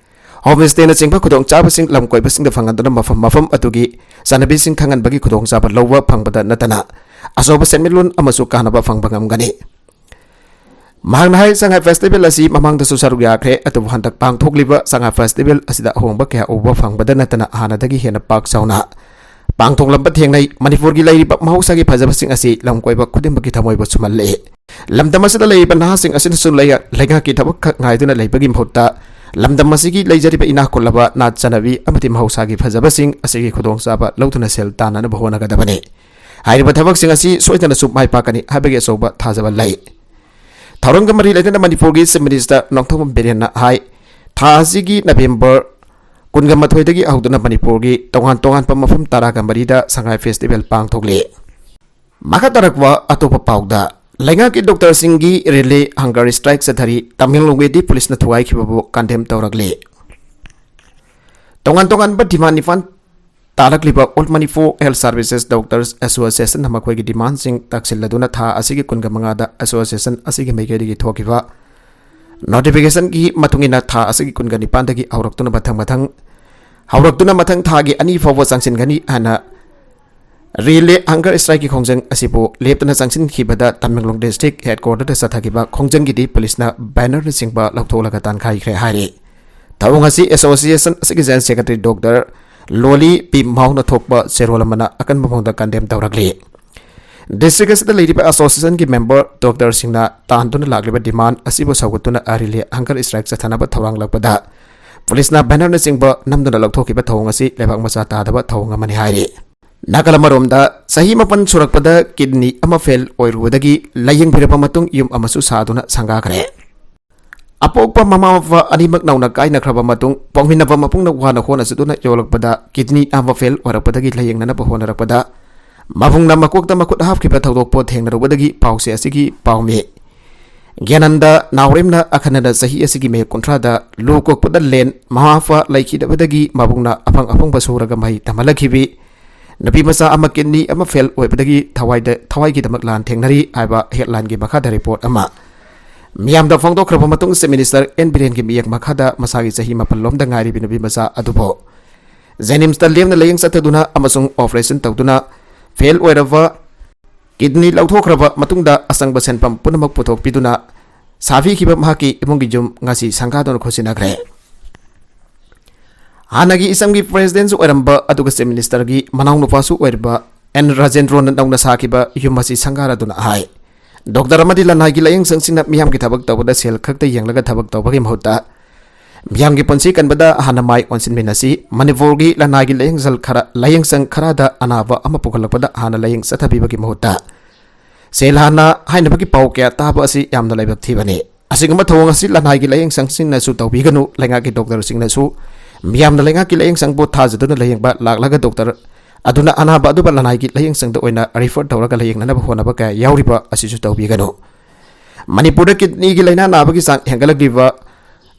Homestayꯅꯆꯤꯡꯕ ꯈꯨꯗꯣꯡꯆꯥꯕꯁꯤꯡ ꯂꯝꯀꯣꯏꯕꯁꯤꯡꯗ ꯐꯪꯍꯟꯗꯨꯅ ꯃꯐꯝ ꯃꯐꯝ ꯑꯗꯨꯒꯤ ꯆꯠꯅꯕꯤꯁꯤꯡ ꯈꯪꯍꯟꯕꯒꯤ ꯈꯨꯗꯣꯡꯆꯥꯕ ꯂꯧꯕ ꯐꯪꯕꯗ ꯅꯠꯇꯅ ꯑꯆꯧꯕ ꯁꯦꯟꯃꯤꯠꯂꯣꯟ ꯑꯃꯁꯨ ꯀꯥꯟꯅꯕ ꯐꯪꯕ ꯉꯝꯒꯅꯤ꯫ ꯃꯍꯥꯛꯅ ꯍꯥꯏ, ꯁꯉꯥꯏ festival ꯑꯁꯤ ꯃꯃꯥꯡꯗꯁꯨ ꯁꯔꯨꯛ ꯌꯥꯈ꯭ꯔꯦ, ꯑꯗꯨꯕꯨ ꯍꯟꯗꯛ ꯄꯥꯡꯊꯣꯛꯂꯤꯕ ꯁꯉꯥꯏ festival ꯑꯁꯤꯗ ꯑꯍꯣꯡꯕ ꯀꯌꯥ ꯎꯕ ꯐꯪꯕꯗ ꯅꯠꯇꯅ ꯍꯥꯟꯅꯗꯒꯤ ꯍꯦꯟꯅ ꯄꯥꯛ ꯆꯥꯎꯅ ꯄꯥꯡꯊꯣꯛꯂꯝꯕ ꯊꯦꯡꯅꯩ꯫ ꯃꯅꯤꯄꯨꯔꯒꯤ ꯂꯩꯔꯤꯕ ꯃꯍꯧꯁꯥꯒꯤ ꯐꯖꯕꯁꯤꯡ ꯑꯁꯤ ꯂꯝꯀꯣꯏꯕ ꯈꯨꯗꯤꯡꯃꯛꯀꯤ ꯊꯃꯣꯏꯕꯨ ꯁꯨꯝꯍꯠꯂꯦ꯫ ꯂꯝꯗꯝ ꯑꯁꯤꯗ ꯂꯩꯔꯤꯕ ꯅꯍꯥꯁꯤꯡ ꯑꯁꯤꯅꯁꯨ ꯂꯩ-, ꯂꯩꯉꯥꯛꯀꯤ ꯊꯕꯛ ꯈꯛ ꯉꯥꯏꯗꯨꯅ ꯂꯩꯕꯒꯤ ꯃꯍꯨꯠꯇ ꯂꯝꯗꯝ ꯑꯁꯤꯒꯤ ꯂꯩꯖꯔꯤꯕ ꯏꯅꯥꯛ ꯈꯨꯜꯂꯕ ꯅꯥꯠ ꯆꯠꯅꯕꯤ ꯑꯃꯗꯤ ꯃꯍꯧꯁꯥꯒꯤ ꯐꯖꯕꯁꯤꯡ ꯑꯁꯤꯒꯤ ꯈꯨꯗꯣꯡꯆꯥꯕ ꯂꯧꯗꯨꯅ ꯁꯦꯜ ꯇꯥꯟꯅꯅꯕ ꯍꯣꯠꯅꯒꯗꯕꯅꯤ꯫ ꯍꯥꯏꯔꯤꯕ ꯊꯕꯛꯁꯤꯡ ꯑꯁꯤ ꯁꯣꯏꯗꯅꯁꯨ ꯃꯥꯏ ꯄꯥꯛꯀꯅꯤ ꯍꯥꯏꯕꯒꯤ ꯑꯆꯧꯕ ꯊꯥꯖꯕ ꯂꯩ꯫ ꯊꯧꯔꯝꯒ ꯃꯔꯤ ꯂꯩꯅꯅ ꯃꯅꯤꯄꯨꯔꯒꯤ Chief Minister ꯅꯣꯡꯊꯣꯝꯕꯝ ꯕꯤꯔꯦꯟꯅ ꯍꯥꯏ, ꯊꯥ ꯑꯁꯤꯒꯤ November ꯀꯨꯟꯒ ꯃꯥꯊꯣꯏꯗꯒꯤ ꯍꯧꯗꯨꯅ ꯃꯅꯤꯄꯨꯔꯒꯤ ꯇꯣꯉꯥꯟ ꯇꯣꯉꯥꯟꯕ ꯃꯐꯝ ꯇꯔꯥꯒ ꯃꯔꯤꯗ ꯁꯉꯥꯏ festival ꯄꯥꯡꯊꯣꯛꯂꯤ꯫ ꯃꯈꯥ ꯇꯥꯔꯛꯄ ꯑꯇꯣꯞꯄ ꯄꯥꯎꯗ, ꯂꯩꯉꯥꯛꯀꯤ doctorꯁꯤꯡꯒꯤ relay hunger strike ꯆꯠꯊꯔꯤ꯫ ꯇꯃꯦꯡꯂꯣꯡꯒꯤꯗꯤ ꯄꯨꯂꯤꯁꯅ ꯊꯨꯒꯥꯏꯈꯤꯕꯕꯨ condemn ꯇꯧꯔꯛꯂꯤ꯫ ꯇꯣꯉꯥꯟ ꯇꯣꯉꯥꯟꯕ demand ꯅꯤꯄꯥꯟ ꯇꯥꯔꯛꯂꯤꯕ All Manipur Health Services Doctors Associationꯅ ꯃꯈꯣꯏꯒꯤ demandꯁꯤꯡ ꯇꯛꯁꯤꯜꯂꯗꯨꯅ ꯊꯥ ꯑꯁꯤꯒꯤ ꯀꯨꯟꯒ ꯃꯉꯥꯗ association ꯑꯁꯤꯒꯤ ꯃꯥꯏꯀꯩꯗꯒꯤ ꯊꯣꯛꯈꯤꯕ notificationꯒꯤ ꯃꯇꯨꯡ ꯏꯟꯅ ꯊꯥ ꯑꯁꯤꯒꯤ ꯀꯨꯟꯒ ꯅꯤꯄꯥꯟꯗꯒꯤ ꯍꯧꯔꯛꯇꯨꯅ ꯃꯊꯪ ꯃꯊꯪ, ꯍꯧꯔꯛꯇꯨꯅ ꯃꯊꯪ ꯊꯥꯒꯤ ꯑꯅꯤ ꯐꯥꯎꯕ ꯆꯪꯁꯤꯟꯒꯅꯤ ꯍꯥꯏꯅ relay hunger strikeꯀꯤ ꯈꯣꯡꯖꯪ ꯑꯁꯤꯕꯨ ꯂꯦꯞꯇꯅ ꯆꯪꯁꯤꯟꯈꯤꯕꯗ ꯇꯃꯦꯡꯂꯣꯡ district headquarterꯗ ꯆꯠꯊꯈꯤꯕ ꯈꯣꯡꯖꯪꯒꯤꯗꯤ ꯄꯨꯂꯤꯁꯅ bannerꯅꯆꯤꯡꯕ ꯂꯧꯊꯣꯛꯂꯒ ꯇꯥꯟꯈꯥꯏꯈ꯭ꯔꯦ ꯍꯥꯏꯔꯤ꯫ ꯊꯧꯑꯣꯡ ꯑꯁꯤ association ꯑꯁꯤꯒꯤ General Secretary Doctor ꯂꯣꯂꯤ ꯄꯤ ꯃꯥꯎꯅ ꯊꯣꯛꯄ ꯆꯦꯔꯣꯜ ꯑꯃꯅ ꯑꯀꯟꯕ ꯃꯑꯣꯡꯗ condemn ꯇꯧꯔꯛꯂꯤ꯫ District ꯑꯁꯤꯗ ꯂꯩꯔꯤꯕ associationꯒꯤ member doctorꯁꯤꯡꯅ ꯇꯥꯟꯗꯨꯅ ꯂꯥꯛꯂꯤꯕ demand ꯑꯁꯤꯕꯨ ꯁꯧꯒꯠꯇꯨꯅ relay hunger strike ꯆꯠꯊꯅꯕ ꯊꯧꯔꯥꯡꯂꯛꯄꯗ ꯄꯨꯂꯤꯁꯅ bannerꯅꯆꯤꯡꯕ ꯅꯝꯗꯨꯅ ꯂꯧꯊꯣꯛꯈꯤꯕ ꯊꯧꯑꯣꯡ ꯑꯁꯤ ꯂꯩꯕꯥꯛ ꯃꯆꯥ ꯇꯥꯗꯕ ꯊꯧꯑꯣꯡ ꯑꯃꯅꯤ ꯍꯥꯏꯔꯤ꯫ ꯅꯥꯀꯜ ꯑꯃꯔꯣꯝꯗ, ꯆꯍꯤ ꯃꯥꯄꯟ ꯁꯨꯔꯛꯄꯗ kidney ꯑꯃ fail ꯑꯣꯏꯔꯨꯕꯗꯒꯤ ꯂꯥꯌꯦꯡꯕꯤꯔꯕ ꯃꯇꯨꯡ ꯌꯨꯝ ꯑꯃꯁꯨ ꯁꯥꯗꯨꯅ ꯁꯪꯒꯥꯈ꯭ꯔꯦ꯫ ꯑꯄꯣꯛꯄ ꯃꯃꯥ ꯃꯄꯥ ꯑꯅꯤꯃꯛ ꯅꯧꯅ ꯀꯥꯏꯅꯈ꯭ꯔꯕ ꯃꯇꯨꯡ, ꯄꯣꯛꯃꯤꯟꯅꯕ ꯃꯄꯨꯡꯅ ꯋꯥꯅ ꯍꯣꯠꯅꯖꯗꯨꯅ ꯌꯣꯛꯂꯛꯄꯗ ꯀꯤꯗꯅꯤ ꯑꯃ ꯐꯦꯜ ꯑꯣꯏꯔꯛꯄꯗꯒꯤ ꯂꯥꯌꯦꯡꯅꯅꯕ ꯍꯣꯠꯅꯔꯛꯄꯗ, ꯃꯕꯨꯡꯅ ꯃꯀꯣꯛꯇ ꯃꯈꯨꯠ ꯍꯥꯞꯈꯤꯕ ꯊꯧꯗꯣꯛ ꯄꯣꯠ ꯊꯦꯡꯅꯔꯨꯕꯗꯒꯤ ꯄꯥꯎꯆꯦ ꯑꯁꯤꯒꯤ ꯄꯥꯎꯃꯤ ꯒ꯭ꯌꯥꯅꯟꯗ ꯅꯥꯎꯔꯦꯝꯅ ꯑꯈꯟꯅꯅ ꯆꯍꯤ ꯑꯁꯤꯒꯤ ꯃꯦ ꯀꯨꯟꯊ꯭ꯔꯥꯗ ꯂꯨ ꯀꯣꯛꯄꯗ ꯂꯦꯟ ꯃꯃꯥ ꯃꯄꯥ ꯂꯩꯈꯤꯗꯕꯗꯒꯤ ꯃꯕꯨꯡꯅ ꯑꯐꯪ ꯑꯐꯪꯕ ꯁꯨꯔꯒ ꯃꯍꯩ ꯇꯝꯍꯜꯂꯛꯈꯤꯕꯤ ꯅꯨꯄꯤ ꯃꯆꯥ ꯑꯃ ꯀꯤꯗꯅꯤ ꯑꯃ ꯐꯦꯜ ꯑꯣꯏꯕꯗꯒꯤ ꯊꯋꯥꯏꯗ, ꯊꯋꯥꯏꯒꯤꯗꯃꯛ ꯂꯥꯟ ꯊꯦꯡꯅꯔꯤ ꯍꯥꯏꯕ ꯍꯦꯗꯂꯥꯏꯟꯒꯤ ꯃꯈꯥꯗ ꯔꯤꯄꯣꯔꯠ ꯑꯃ ꯃꯤꯌꯥꯝꯗ ꯐꯣꯡꯗꯣꯛꯈ꯭ꯔꯕ ꯃꯇꯨꯡ, ꯆꯤꯐ ꯃꯤꯅꯤꯁꯇꯔ ꯑꯦꯟ ꯕꯤꯔꯦꯟꯒꯤ ꯃꯤꯠꯌꯦꯡ ꯃꯈꯥꯗ ꯃꯁꯥꯒꯤ ꯆꯍꯤ ꯃꯥꯄꯜ ꯂꯣꯝꯗ ꯉꯥꯏꯔꯤꯕꯤ ꯅꯨꯄꯤ ꯃꯆꯥ ꯑꯗꯨꯕꯨ ꯖꯦꯅꯤꯝꯁꯇ ꯂꯦꯝꯅ ꯂꯥꯌꯦꯡ ꯆꯠꯊꯗꯨꯅ ꯑꯃꯁꯨꯡ ꯑꯣꯄꯔꯦꯁꯟ ꯇꯧꯗꯨꯅ ꯐꯦꯜ ꯑꯣꯏꯔꯕ ꯀꯤꯗꯅꯤ ꯂꯧꯊꯣꯛꯈ꯭ꯔꯕ ꯃꯇꯨꯡꯗ ꯑꯆꯪꯕ ꯁꯦꯟꯐꯝ ꯄꯨꯝꯅꯃꯛ ꯄꯨꯊꯣꯛꯄꯤꯗꯨꯅ ꯁꯥꯕꯤꯈꯤꯕ ꯃꯍꯥꯛꯀꯤ ꯏꯃꯨꯡꯒꯤ ꯌꯨꯝ ꯉꯁꯤ ꯁꯪꯒꯥꯗꯨꯅ ꯈꯣꯠꯆꯤꯟꯅꯈ꯭ꯔꯦ꯫ ꯍꯥꯟꯅꯒꯤ ꯏꯁꯝꯒꯤ ꯄ꯭ꯔꯦꯁꯤꯗꯦꯟꯁꯨ ꯑꯣꯏꯔꯝꯕ ꯑꯗꯨꯒ ꯆꯤꯐ ꯃꯤꯅꯤꯁꯇꯔꯒꯤ ꯃꯅꯥꯎꯅꯨꯄꯥꯁꯨ ꯑꯣꯏꯔꯤꯕ ꯑꯦꯟ ꯔꯥꯖꯦꯟꯗ꯭ꯔꯣꯅ ꯅꯧꯅ ꯁꯥꯈꯤꯕ ꯌꯨꯝ ꯑꯁꯤ ꯁꯪꯒꯥꯔꯗꯨꯅ ꯍꯥꯏ, ꯗꯣꯛꯇꯔ ꯑꯃꯗꯤ ꯂꯅꯥꯏꯒꯤ ꯂꯥꯌꯦꯡꯁꯪꯁꯤꯡꯅ ꯃꯤꯌꯥꯝꯒꯤ ꯊꯕꯛ ꯇꯧꯕꯗ ꯁꯦꯜ ꯈꯛꯇ ꯌꯦꯡꯂꯒ ꯊꯕꯛ ꯇꯧꯕꯒꯤ ꯃꯍꯨꯠꯇ ꯃꯤꯌꯥꯝꯒꯤ ꯄꯨꯟꯁꯤ ꯀꯟꯕꯗ ꯍꯥꯟꯅ ꯃꯥꯏ ꯑꯣꯟꯁꯤꯟꯃꯤꯟꯅꯁꯤ꯫ ꯃꯅꯤꯄꯨꯔꯒꯤ ꯂꯅꯥꯏꯒꯤ ꯂꯥꯌꯦꯡꯁꯪ ꯈꯔ, ꯂꯥꯌꯦꯡꯁꯪ ꯈꯔꯗ ꯑꯅꯥꯕ ꯑꯃ ꯄꯨꯈꯠꯂꯛꯄꯗ ꯍꯥꯟꯅ ꯂꯥꯌꯦꯡ ꯆꯠꯊꯕꯤꯕꯒꯤ ꯃꯍꯨꯠꯇ ꯁꯦꯜ ꯍꯥꯟꯅ ꯍꯥꯏꯅꯕꯒꯤ ꯄꯥꯎ ꯀꯌꯥ ꯇꯥꯕ ꯑꯁꯤ ꯌꯥꯝꯅ ꯂꯥꯏꯕꯛ ꯊꯤꯕꯅꯤ꯫ ꯑꯁꯤꯒꯨꯝꯕ ꯊꯧꯑꯣꯡ ꯑꯁꯤ ꯂꯅꯥꯏꯒꯤ ꯂꯥꯌꯦꯡꯁꯪꯁꯤꯡꯅꯁꯨ ꯇꯧꯕꯤꯒꯅꯨ꯫ ꯂꯩꯉꯥꯛꯀꯤ ꯗꯣꯛꯇꯔꯁꯤꯡꯅꯁꯨ ꯃꯤꯌꯥꯝꯅ ꯂꯩꯉꯥꯛꯀꯤ ꯂꯥꯌꯦꯡꯁꯪꯕꯨ ꯊꯥꯖꯗꯨꯅ ꯂꯥꯌꯦꯡꯕ ꯂꯥꯛꯂꯒ ꯗꯣꯛꯇꯔ ꯑꯗꯨꯅ ꯑꯅꯥꯕ ꯑꯗꯨꯕꯨ ꯂꯅꯥꯏꯒꯤ ꯂꯥꯌꯦꯡꯁꯪꯗ ꯑꯣꯏꯅ ꯔꯤꯐꯔ ꯇꯧꯔꯒ ꯂꯥꯌꯦꯡꯅꯅꯕ ꯍꯣꯠꯅꯕ ꯀꯌꯥ ꯌꯥꯎꯔꯤꯕ ꯑꯁꯤꯁꯨ ꯇꯧꯕꯤꯒꯅꯨ꯫ ꯃꯅꯤꯄꯨꯔꯗ ꯀꯤꯗꯅꯤꯒꯤ ꯂꯥꯏꯅꯥ ꯅꯥꯕꯒꯤ ꯆꯥꯡ ꯍꯦꯟꯒꯠꯂꯛꯂꯤꯕ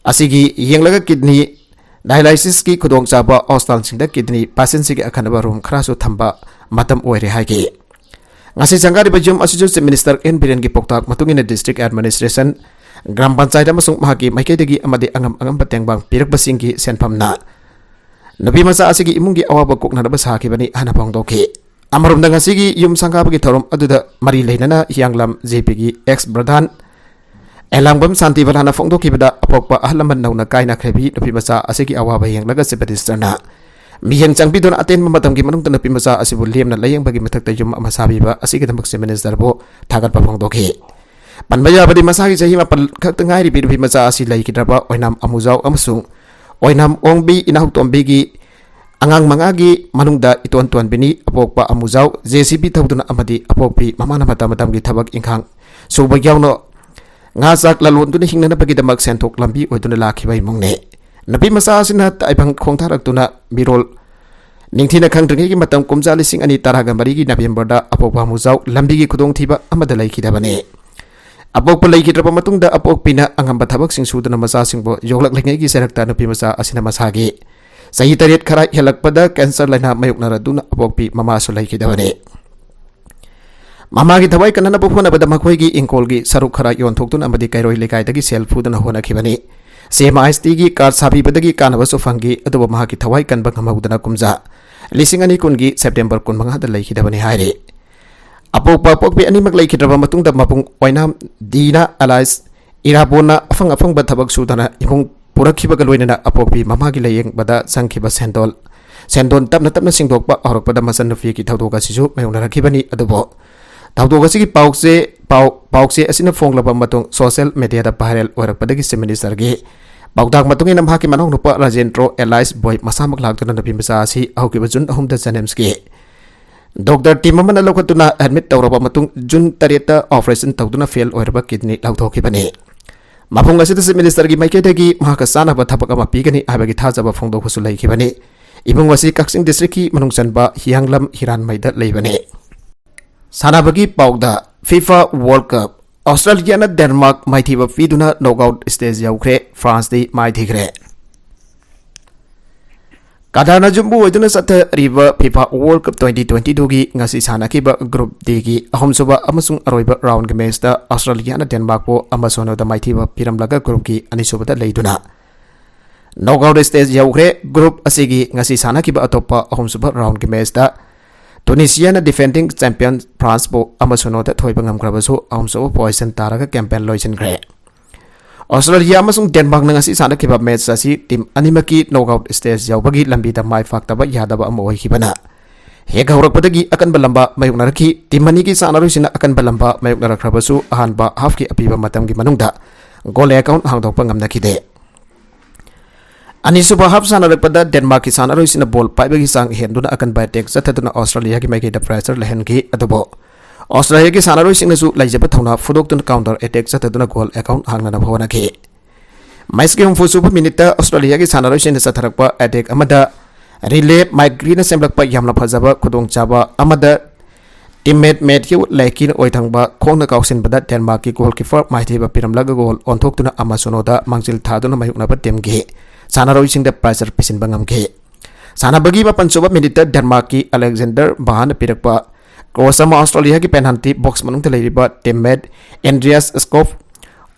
ꯑꯁꯤꯒꯤ ꯌꯦꯡꯂꯒ ꯀꯤꯗꯅꯤ ꯗꯥꯏꯂꯥꯏꯁꯤꯁꯀꯤ ꯈꯨꯗꯣꯡꯆꯥꯕ ꯍꯣꯁꯄꯤꯇꯥꯜꯁꯤꯡꯗ ꯀꯤꯗꯅꯤ ꯄꯦꯁꯦꯟꯁꯤꯡꯒꯤ ꯑꯈꯟꯅꯕ ꯔꯨꯝ ꯈꯔꯁꯨ ꯊꯝꯕ ꯃꯇꯝ ꯑꯣꯏꯔꯦ ꯍꯥꯏꯈꯤ꯫ ꯉꯁꯤ ꯁꯪꯒꯥꯔꯤꯕ ꯌꯨꯝ ꯑꯁꯤꯁꯨ ꯆꯤꯐ ꯃꯤꯅꯤꯁꯇꯔ ꯑꯦꯟ ꯕꯤꯔꯦꯟꯒꯤ ꯄꯥꯎꯇꯥꯛ ꯃꯇꯨꯡ ꯏꯟꯅ ꯗꯤꯁꯇ꯭ꯔꯤꯛ ꯑꯦꯗꯃꯤꯅꯤꯁꯇ꯭ꯔꯦꯁꯟ, ꯒ꯭ꯔꯥꯝ ꯄꯟꯆꯥꯌꯠ ꯑꯃꯁꯨꯡ ꯃꯍꯥꯛꯀꯤ ꯃꯥꯏꯀꯩꯗꯒꯤ ꯑꯃꯗꯤ ꯑꯉꯝ ꯑꯉꯝꯕ ꯇꯦꯡꯕꯥꯡ ꯄꯤꯔꯛꯄꯁꯤꯡꯒꯤ ꯁꯦꯟꯐꯝꯅ ꯅꯨꯄꯤ ꯃꯆꯥ ꯑꯁꯤꯒꯤ ꯏꯃꯨꯡꯒꯤ ꯑꯋꯥꯕ ꯀꯣꯛꯅꯅꯕ ꯁꯥꯈꯤꯕꯅꯤ ꯍꯥꯏꯅ ꯐꯣꯡꯗꯣꯛꯈꯤ꯫ ꯑꯃꯔꯣꯝꯗ ꯉꯁꯤꯒꯤ ꯌꯨꯝ ꯁꯪꯒꯥꯕꯒꯤ ꯊꯧꯔꯝ ꯑꯗꯨꯗ ꯃꯔꯤ ꯂꯩꯅꯅ ꯍꯤꯌꯥꯡꯂꯝ ꯖꯦ ꯄꯤꯒꯤ ꯑꯦꯛꯁ ꯄ꯭ꯔꯙꯥꯟ ꯑꯦꯂꯥꯡꯕꯝ ꯁꯥꯟꯇꯤꯕꯂꯥꯅ ꯐꯣꯡꯗꯣꯛꯈꯤꯕꯗ, ꯑꯄꯣꯛꯄ ꯑꯍꯜ ꯂꯃꯟ ꯅꯧꯅ ꯀꯥꯏꯅꯈ꯭ꯔꯕꯤ ꯅꯨꯄꯤ ꯃꯆꯥ ꯑꯁꯤꯒꯤ ꯑꯋꯥꯕ ꯌꯦꯡꯂꯒ ꯆꯤꯐ ꯃꯤꯅꯤꯁꯇꯔꯅ ꯃꯤꯠꯌꯦꯡ ꯆꯪꯕꯤꯗꯨꯅ ꯑꯇꯦꯟꯕ ꯃꯇꯝꯒꯤ ꯃꯅꯨꯡꯗ ꯅꯨꯄꯤ ꯃꯆꯥ ꯑꯁꯤꯕꯨ ꯂꯦꯝꯅ ꯂꯥꯌꯦꯡꯕꯒꯤ ꯃꯊꯛꯇ ꯌꯨꯝ ꯑꯃ ꯁꯥꯕꯤꯕ ꯑꯁꯤꯒꯤꯗꯃꯛ ꯆꯤꯐ ꯃꯤꯅꯤꯁꯇꯔꯕꯨ ꯊꯥꯒꯠꯄ ꯐꯣꯡꯗꯣꯛꯈꯤ꯫ ꯄꯟꯕ ꯌꯥꯕꯗꯤ, ꯃꯁꯥꯒꯤ ꯆꯍꯤ ꯃꯥꯄꯜ ꯈꯛꯇ ꯉꯥꯏꯔꯤꯕꯤ ꯅꯨꯄꯤ ꯃꯆꯥ ꯑꯁꯤ ꯂꯩꯈꯤꯗ꯭ꯔꯕ ꯑꯣꯏꯅꯥꯝ ꯑꯃꯨꯖꯥꯎ ꯑꯃꯁꯨꯡ ꯑꯣꯏꯅꯥꯝ ꯑꯣꯡꯕꯤ ꯏꯅꯥꯎꯇꯣꯝꯕꯤꯒꯤ ꯑꯉꯥꯡ ꯃꯉꯥꯒꯤ ꯃꯅꯨꯡꯗ ꯏꯇꯣꯟ ꯇꯣꯟꯕꯤꯅꯤ꯫ ꯑꯄꯣꯛꯄ ꯑꯃꯨꯖꯥꯎ ꯖꯦ ꯁꯤ ꯕꯤ ꯊꯧꯗꯨꯅ ꯑꯃꯗꯤ ꯑꯄꯣꯛꯄꯤ ꯃꯃꯥꯅ ꯃꯇꯝ ꯃꯇꯝꯒꯤ ꯊꯕꯛ ꯏꯪꯈꯥꯡ ꯁꯨꯕ ꯌꯥꯎꯅ ꯉꯥ ꯆꯥꯛ ꯂꯂꯣꯟꯗꯨꯅ ꯍꯤꯡꯅꯅꯕꯒꯤꯗꯃꯛ ꯁꯦꯟꯊꯣꯛ ꯂꯝꯕꯤ ꯑꯣꯏꯗꯨꯅ ꯂꯥꯛꯈꯤꯕ ꯏꯃꯨꯡꯅꯤ꯫ ꯅꯨꯄꯤ ꯃꯆꯥ ꯑꯁꯤꯅ ꯇꯥꯏꯕꯪ ꯈꯣꯡꯊꯥꯔꯛꯇꯨꯅ ꯃꯤꯔꯣꯜ ꯅꯤꯡꯊꯤꯅ ꯈꯪꯗ꯭ꯔꯤꯉꯩꯒꯤ ꯃꯇꯝ ꯀꯨꯝꯖꯥ ꯂꯤꯁꯤꯡ ꯑꯅꯤ ꯇꯔꯥꯒ ꯃꯔꯤꯒꯤ ꯅꯕꯦꯝꯕꯔꯗ ꯑꯄꯣꯛꯄ ꯃꯨꯖꯥꯎ ꯂꯝꯕꯤꯒꯤ ꯈꯨꯗꯣꯡꯊꯤꯕ ꯑꯃꯗ ꯂꯩꯈꯤꯗꯕꯅꯤ꯫ ꯑꯄꯣꯛꯄ ꯂꯩꯈꯤꯗ꯭ꯔꯕ ꯃꯇꯨꯡꯗ ꯑꯄꯣꯛꯄꯤꯅ ꯑꯉꯝꯕ ꯊꯕꯛꯁꯤꯡ ꯁꯨꯗꯨꯅ ꯃꯆꯥꯁꯤꯡꯕꯨ ꯌꯣꯛꯂꯛꯂꯤꯉꯩꯒꯤ ꯆꯩꯔꯛꯇ ꯅꯨꯄꯤ ꯃꯆꯥ ꯑꯁꯤꯅ ꯃꯁꯥꯒꯤ ꯆꯍꯤ ꯇꯔꯦꯠ ꯈꯔ ꯍꯦꯜꯂꯛꯄꯗ ꯀꯦꯟꯁꯔ ꯂꯥꯏꯅꯥ ꯃꯥꯌꯣꯛꯅꯔꯗꯨꯅ ꯑꯄꯣꯛꯄꯤ ꯃꯃꯥꯁꯨ ꯂꯩꯈꯤꯗꯕꯅꯤ꯫ ꯃꯃꯥꯒꯤ ꯊꯋꯥꯏ ꯀꯟꯅꯅꯕ ꯍꯣꯠꯅꯕꯗ ꯃꯈꯣꯏꯒꯤ ꯏꯪꯈꯣꯜꯒꯤ ꯁꯔꯨꯛ ꯈꯔ ꯌꯣꯟꯊꯣꯛꯇꯨꯅ ꯑꯃꯗꯤ ꯀꯩꯔꯣꯏ ꯂꯩꯀꯥꯏꯗꯒꯤ ꯁꯦꯜ ꯐꯨꯗꯨꯅ ꯍꯣꯠꯅꯈꯤꯕꯅꯤ꯫ ꯁꯤ ꯑꯦꯝ ꯑꯥꯏ ꯑꯦꯁ ꯇꯤꯒꯤ ꯀꯥꯔꯗ ꯁꯥꯕꯤꯕꯗꯒꯤ ꯀꯥꯟꯅꯕꯁꯨ ꯐꯪꯈꯤ, ꯑꯗꯨꯕꯨ ꯃꯍꯥꯛꯀꯤ ꯊꯋꯥꯏ ꯀꯟꯕ ꯉꯝꯍꯧꯗꯅ ꯀꯨꯝꯖꯥ ꯂꯤꯁꯤꯡ ꯑꯅꯤ ꯀꯨꯟꯒꯤ ꯁꯦꯞꯇꯦꯝꯕꯔ ꯀꯨꯟꯃꯉꯥꯗ ꯂꯩꯈꯤꯗꯕꯅꯤ ꯍꯥꯏꯔꯤ꯫ ꯑꯄꯣꯛꯄ ꯑꯄꯣꯛꯄꯤ ꯑꯅꯤꯃꯛ ꯂꯩꯈꯤꯗ꯭ꯔꯕ ꯃꯇꯨꯡꯗ ꯃꯕꯨꯡ ꯑꯣꯏꯅꯥꯝ ꯗꯤꯅ ꯑꯦꯂꯥꯏꯁ ꯏꯔꯥꯕꯣꯟꯅ ꯑꯐꯪ ꯑꯐꯪꯕ ꯊꯕꯛ ꯁꯨꯗꯅ ꯏꯃꯨꯡ ꯄꯨꯔꯛꯈꯤꯕꯒ ꯂꯣꯏꯅꯅ ꯑꯄꯣꯛꯄꯤ ꯃꯃꯥꯒꯤ ꯂꯥꯌꯦꯡꯕꯗ ꯆꯪꯈꯤꯕ ꯁꯦꯟꯗꯣꯜ, ꯁꯦꯟꯗꯣꯟ ꯇꯞꯅ ꯇꯞꯅ ꯁꯤꯡꯗꯣꯛꯄ ꯍꯧꯔꯛꯄꯗ ꯃꯆꯟꯅꯨꯄꯤꯒꯤ ꯊꯧꯗꯣꯛ ꯑꯁꯤꯁꯨ ꯃꯥꯌꯣꯛꯅꯔꯛꯈꯤꯕꯅꯤ꯫ ꯑꯗꯨꯕꯨ ꯊꯧꯗꯣꯛ ꯑꯁꯤꯒꯤ ꯄꯥꯎꯆꯦ, ꯄꯥꯎ, ꯄꯥꯎꯆꯦ ꯑꯁꯤꯅ ꯐꯣꯡꯂꯕ ꯃꯇꯨꯡ ꯁꯣꯁꯤꯌꯦꯜ ꯃꯦꯗꯤꯌꯥꯗ ꯚꯥꯏꯔꯦꯜ ꯑꯣꯏꯔꯛꯄꯗꯒꯤ ꯆꯤꯐ ꯃꯤꯅꯤꯁꯇꯔꯒꯤ ꯄꯥꯎꯇꯥꯛ ꯃꯇꯨꯡ ꯏꯟꯅ ꯃꯍꯥꯛꯀꯤ ꯃꯅꯥꯎꯅꯨꯄꯥ ꯔꯥꯖꯦꯟꯗ꯭ꯔꯣ ꯑꯦꯂꯥꯏꯁ ꯕꯣꯏ ꯃꯁꯥꯃꯛ ꯂꯥꯛꯇꯨꯅ ꯅꯨꯄꯤ ꯃꯆꯥ ꯑꯁꯤ ꯍꯧꯈꯤꯕ ꯖꯨꯟ ꯑꯍꯨꯝꯗ ꯖꯦꯅꯤꯝꯁꯀꯤ ꯗꯣꯛꯇꯔ ꯇꯤꯝ ꯑꯃꯅ ꯂꯧꯈꯠꯇꯨꯅ ꯑꯦꯗꯃꯤꯠ ꯇꯧꯔꯕ ꯃꯇꯨꯡ ꯖꯨꯟ ꯇꯔꯦꯠꯇ ꯑꯣꯄꯔꯦꯁꯟ ꯇꯧꯗꯨꯅ ꯐꯦꯜ ꯑꯣꯏꯔꯕ ꯀꯤꯗꯅꯤ ꯂꯧꯊꯣꯛꯈꯤꯕꯅꯤ꯫ ꯃꯐꯝ ꯑꯁꯤꯗ ꯆꯤꯐ ꯃꯤꯅꯤꯁꯇꯔꯒꯤ ꯃꯥꯏꯀꯩꯗꯒꯤ ꯃꯍꯥꯛꯀ ꯆꯥꯟꯅꯕ ꯊꯕꯛ ꯑꯃ ꯄꯤꯒꯅꯤ ꯍꯥꯏꯕꯒꯤ ꯊꯥꯖꯕ ꯐꯣꯡꯗꯣꯛꯄꯁꯨ ꯂꯩꯈꯤꯕꯅꯤ꯫ ꯏꯃꯨꯡ ꯑꯁꯤ ꯀꯛꯆꯤꯡ ꯗꯤꯁꯇ꯭ꯔꯤꯛꯀꯤ ꯃꯅꯨꯡ ꯆꯟꯕ ꯍꯤꯌꯥꯡꯂꯝ ꯍꯤꯔꯥꯟꯃꯩꯗ ꯂꯩꯕꯅꯤ꯫ ꯁꯥꯟꯅꯕꯒꯤ ꯄꯥꯎꯗ, ꯐꯤꯐꯥ ꯋꯥꯔꯜ ꯀꯞ, ꯑꯣꯁꯇ꯭ꯔꯦꯂꯤꯌꯥꯅ ꯗꯦꯟꯃꯥꯔꯛ ꯃꯥꯏꯊꯤꯕ ꯄꯤꯗꯨꯅ ꯅꯣꯛꯑꯥꯎꯠ ꯁ꯭ꯇꯦꯖ ꯌꯧꯈ꯭ꯔꯦ, ꯐ꯭ꯔꯥꯟꯁꯇꯤ ꯃꯥꯏꯊꯤꯈ꯭ꯔꯦ꯫ ꯀꯇꯥꯔꯅ ꯌꯨꯝꯕꯨ ꯑꯣꯏꯗꯨꯅ ꯆꯠꯊꯔꯤꯕ FIFA world cup twenty twenty ꯇꯨꯒꯤ ꯉꯁꯤ ꯁꯥꯟꯅꯈꯤꯕ ꯒ꯭ꯔꯨꯞ ꯗꯤꯒꯤ ꯑꯍꯨꯝꯁꯨꯕ ꯑꯃꯁꯨꯡ ꯑꯔꯣꯏꯕ ꯔꯥꯎꯟꯒꯤ ꯃꯦꯆꯇ ꯑꯣꯁꯇ꯭ꯔꯦꯂꯤꯌꯥꯅ ꯗꯦꯟꯃꯥꯔꯛꯄꯨ ꯑꯃ ꯁꯣꯅꯣꯗ ꯃꯥꯏꯊꯤꯕ ꯄꯤꯔꯝꯂꯒ ꯒ꯭ꯔꯨꯞꯀꯤ ꯑꯅꯤꯁꯨꯕꯗ ꯂꯩꯗꯨꯅ ꯅꯣꯛꯑꯥꯎꯠ ꯁ꯭ꯇꯦꯖ ꯌꯧꯈ꯭ꯔꯦ꯫ ꯒ꯭ꯔꯨꯞ ꯑꯁꯤꯒꯤ ꯉꯁꯤ ꯁꯥꯟꯅꯈꯤꯕ ꯑꯇꯣꯞꯄ ꯑꯍꯨꯝꯁꯨꯕ ꯔꯥꯎꯟꯒꯤ ꯃꯦꯆꯇ ꯇꯨꯅꯤꯁꯤꯌꯥꯅ ꯗꯤꯐꯦꯟꯗꯤꯡ ꯆꯦꯝꯄꯤꯌꯟ ꯐ꯭ꯔꯥꯟꯁꯄꯨ ꯑꯃ ꯁꯣꯅꯣꯗ ꯊꯣꯏꯕ ꯉꯝꯈ꯭ꯔꯕꯁꯨ, ꯑꯍꯨꯝꯁꯨꯕ ꯄꯣꯖꯤꯁꯟ ꯇꯥꯔꯒ ꯀꯦꯝꯄꯦꯟ ꯂꯣꯏꯁꯤꯟꯈ꯭ꯔꯦ꯫ ꯑꯣꯁꯇ꯭ꯔꯦꯂꯤꯌꯥ ꯑꯃꯁꯨꯡ ꯗꯦꯟꯃꯥꯔꯛꯅ ꯉꯁꯤ ꯁꯥꯟꯅꯈꯤꯕ ꯃꯦꯆ ꯑꯁꯤ ꯇꯤꯝ ꯑꯅꯤꯃꯛꯀꯤ ꯅꯣꯛꯑꯥꯎꯠ ꯁ꯭ꯇꯦꯖ ꯌꯧꯕꯒꯤ ꯂꯝꯕꯤꯗ ꯃꯥꯏ ꯄꯥꯛꯇꯕ ꯌꯥꯗꯕ ꯑꯃ ꯑꯣꯏꯈꯤꯕꯅ, ꯍꯦꯛ ꯍꯧꯔꯛꯄꯗꯒꯤ ꯑꯀꯟꯕ ꯂꯝꯕꯥ ꯃꯥꯌꯣꯛꯅꯔꯛꯈꯤ꯫ ꯇꯤꯝ ꯑꯅꯤꯒꯤ ꯁꯥꯟꯅꯔꯣꯏꯁꯤꯡꯅ ꯑꯀꯟꯕ ꯂꯝꯕꯥ ꯃꯥꯌꯣꯛꯅꯔꯛꯈ꯭ꯔꯕꯁꯨ, ꯑꯍꯥꯟꯕ ꯍꯥꯐꯀꯤ ꯑꯄꯤꯕ ꯃꯇꯝꯒꯤ ꯃꯅꯨꯡꯗ ꯒꯣꯜ ꯑꯦꯀꯥꯎꯟ ꯍꯥꯡꯗꯣꯛꯄ ꯉꯝꯅꯈꯤꯗꯦ꯫ ꯑꯅꯤꯁꯨꯕ ꯍꯥꯐ ꯁꯥꯟꯅꯔꯛꯄꯗ ꯗꯦꯟꯃꯥꯔꯛꯀꯤ ꯁꯥꯟꯅꯔꯣꯏꯁꯤꯡꯅ ꯕꯣꯜ ꯄꯥꯏꯕꯒꯤ ꯆꯥꯡ ꯍꯦꯟꯗꯨꯅ ꯑꯀꯟꯕ ꯑꯦꯇꯦꯛ ꯆꯠꯊꯗꯨꯅ ꯑꯣꯁꯇ꯭ꯔꯦꯂꯤꯌꯥꯒꯤ ꯃꯥꯏꯀꯩꯗ ꯄ꯭ꯔꯦꯁꯔ ꯂꯩꯍꯟꯈꯤ꯫ ꯑꯗꯨꯕꯨ ꯑꯣꯁꯇ꯭ꯔꯦꯂꯤꯌꯥꯒꯤ ꯁꯥꯟꯅꯔꯣꯏꯁꯤꯡꯅꯁꯨ ꯂꯩꯖꯕ ꯊꯧꯅꯥ ꯐꯨꯗꯣꯛꯇꯨꯅ counter attack ꯆꯠꯊꯗꯨꯅ goal account ꯍꯥꯡꯅꯅꯕ ꯍꯣꯠꯅꯈꯤ꯫ Matchꯀꯤ ꯍꯨꯝꯐꯨ ꯁꯨꯕ minuteꯇ ꯑꯣꯁꯇ꯭ꯔꯦꯂꯤꯌꯥꯒꯤ ꯁꯥꯟꯅꯔꯣꯏꯁꯤꯡꯅ ꯆꯠꯊꯔꯛꯄ attack ꯑꯃꯗ Riley Margreenꯅ ꯁꯦꯝꯂꯛꯄ ꯌꯥꯝꯅ ꯐꯖꯕ ꯈꯨꯗꯣꯡꯆꯥꯕ ꯑꯃꯗ teammate Matthew Leckie ꯑꯣꯏꯊꯪꯕ ꯈꯣꯡꯅ ꯀꯥꯎꯁꯤꯟꯕꯗ Denmarkꯀꯤ goalkeeper ꯃꯥꯏꯊꯤꯕ ꯄꯤꯔꯝꯂꯒ goal ꯑꯣꯟꯊꯣꯛꯇꯨꯅ ꯑꯃ ꯁꯣꯅꯣꯗ ꯃꯥꯡꯖꯤꯜ ꯊꯥꯗꯨꯅ ꯃꯥꯌꯣꯛꯅꯕ teamꯒꯤ ꯁꯥꯟꯅꯔꯣꯏꯁꯤꯡꯗ pressure ꯄꯤꯁꯤꯟꯕ ꯉꯝꯈꯤ꯫ ꯁꯥꯟꯅꯕꯒꯤ ꯃꯥꯄꯟ ꯁꯨꯕ minuteꯇ Denmarkꯀꯤ Alexander Bahnꯅ ꯄꯤꯔꯛꯄ cross ꯑꯃ ꯑꯣꯁꯇ꯭ꯔꯦꯂꯤꯌꯥꯒꯤ penalty box ꯃꯅꯨꯡꯗ ꯂꯩꯔꯤꯕ teammate Andreas Skov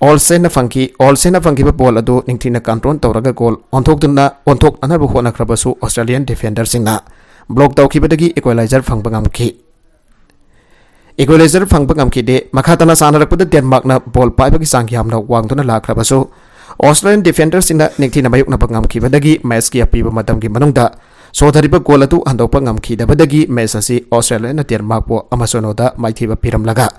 Olsenꯅ ꯐꯪꯈꯤ꯫ Olsenꯅ ꯐꯪꯈꯤꯕ ball ꯑꯗꯨ ꯅꯤꯡꯊꯤꯅ control ꯇꯧꯔꯒ goal ꯑꯣꯟꯊꯣꯛꯇꯨꯅ, ꯑꯣꯟꯊꯣꯛꯅꯅꯕ ꯍꯣꯠꯅꯈ꯭ꯔꯕꯁꯨ Australian defenderꯁꯤꯡꯅ block ꯇꯧꯈꯤꯕꯗꯒꯤ equalizer ꯐꯪꯕ ꯉꯝꯈꯤ꯫ Equalizer ꯐꯪꯕ ꯉꯝꯈꯤꯗꯦ꯫ ꯃꯈꯥ ꯇꯥꯅ ꯁꯥꯟꯅꯔꯛꯄꯗ Denmarkꯅ ball ꯄꯥꯏꯕꯒꯤ ꯆꯥꯡ ꯌꯥꯝꯅ ꯋꯥꯡꯗꯨꯅ ꯂꯥꯛꯈ꯭ꯔꯕꯁꯨ, Australian defenderꯁꯤꯡꯅ ꯅꯤꯡꯊꯤꯅ ꯃꯥꯌꯣꯛꯅꯕ ꯉꯝꯈꯤꯕꯗꯒꯤ matchꯀꯤ ꯑꯄꯤꯕ ꯃꯇꯝꯒꯤ ꯃꯅꯨꯡꯗ ꯁꯣꯊꯔꯤꯕ goal ꯑꯗꯨ ꯍꯟꯗꯣꯛꯄ ꯉꯝꯈꯤꯗꯕꯗꯒꯤ match ꯑꯁꯤ Australiaꯅ Denmarkꯄꯨ ꯑꯃ ꯁꯣꯅꯣꯗ ꯃꯥꯏꯊꯤꯕ ꯄꯤꯔꯝꯂꯒ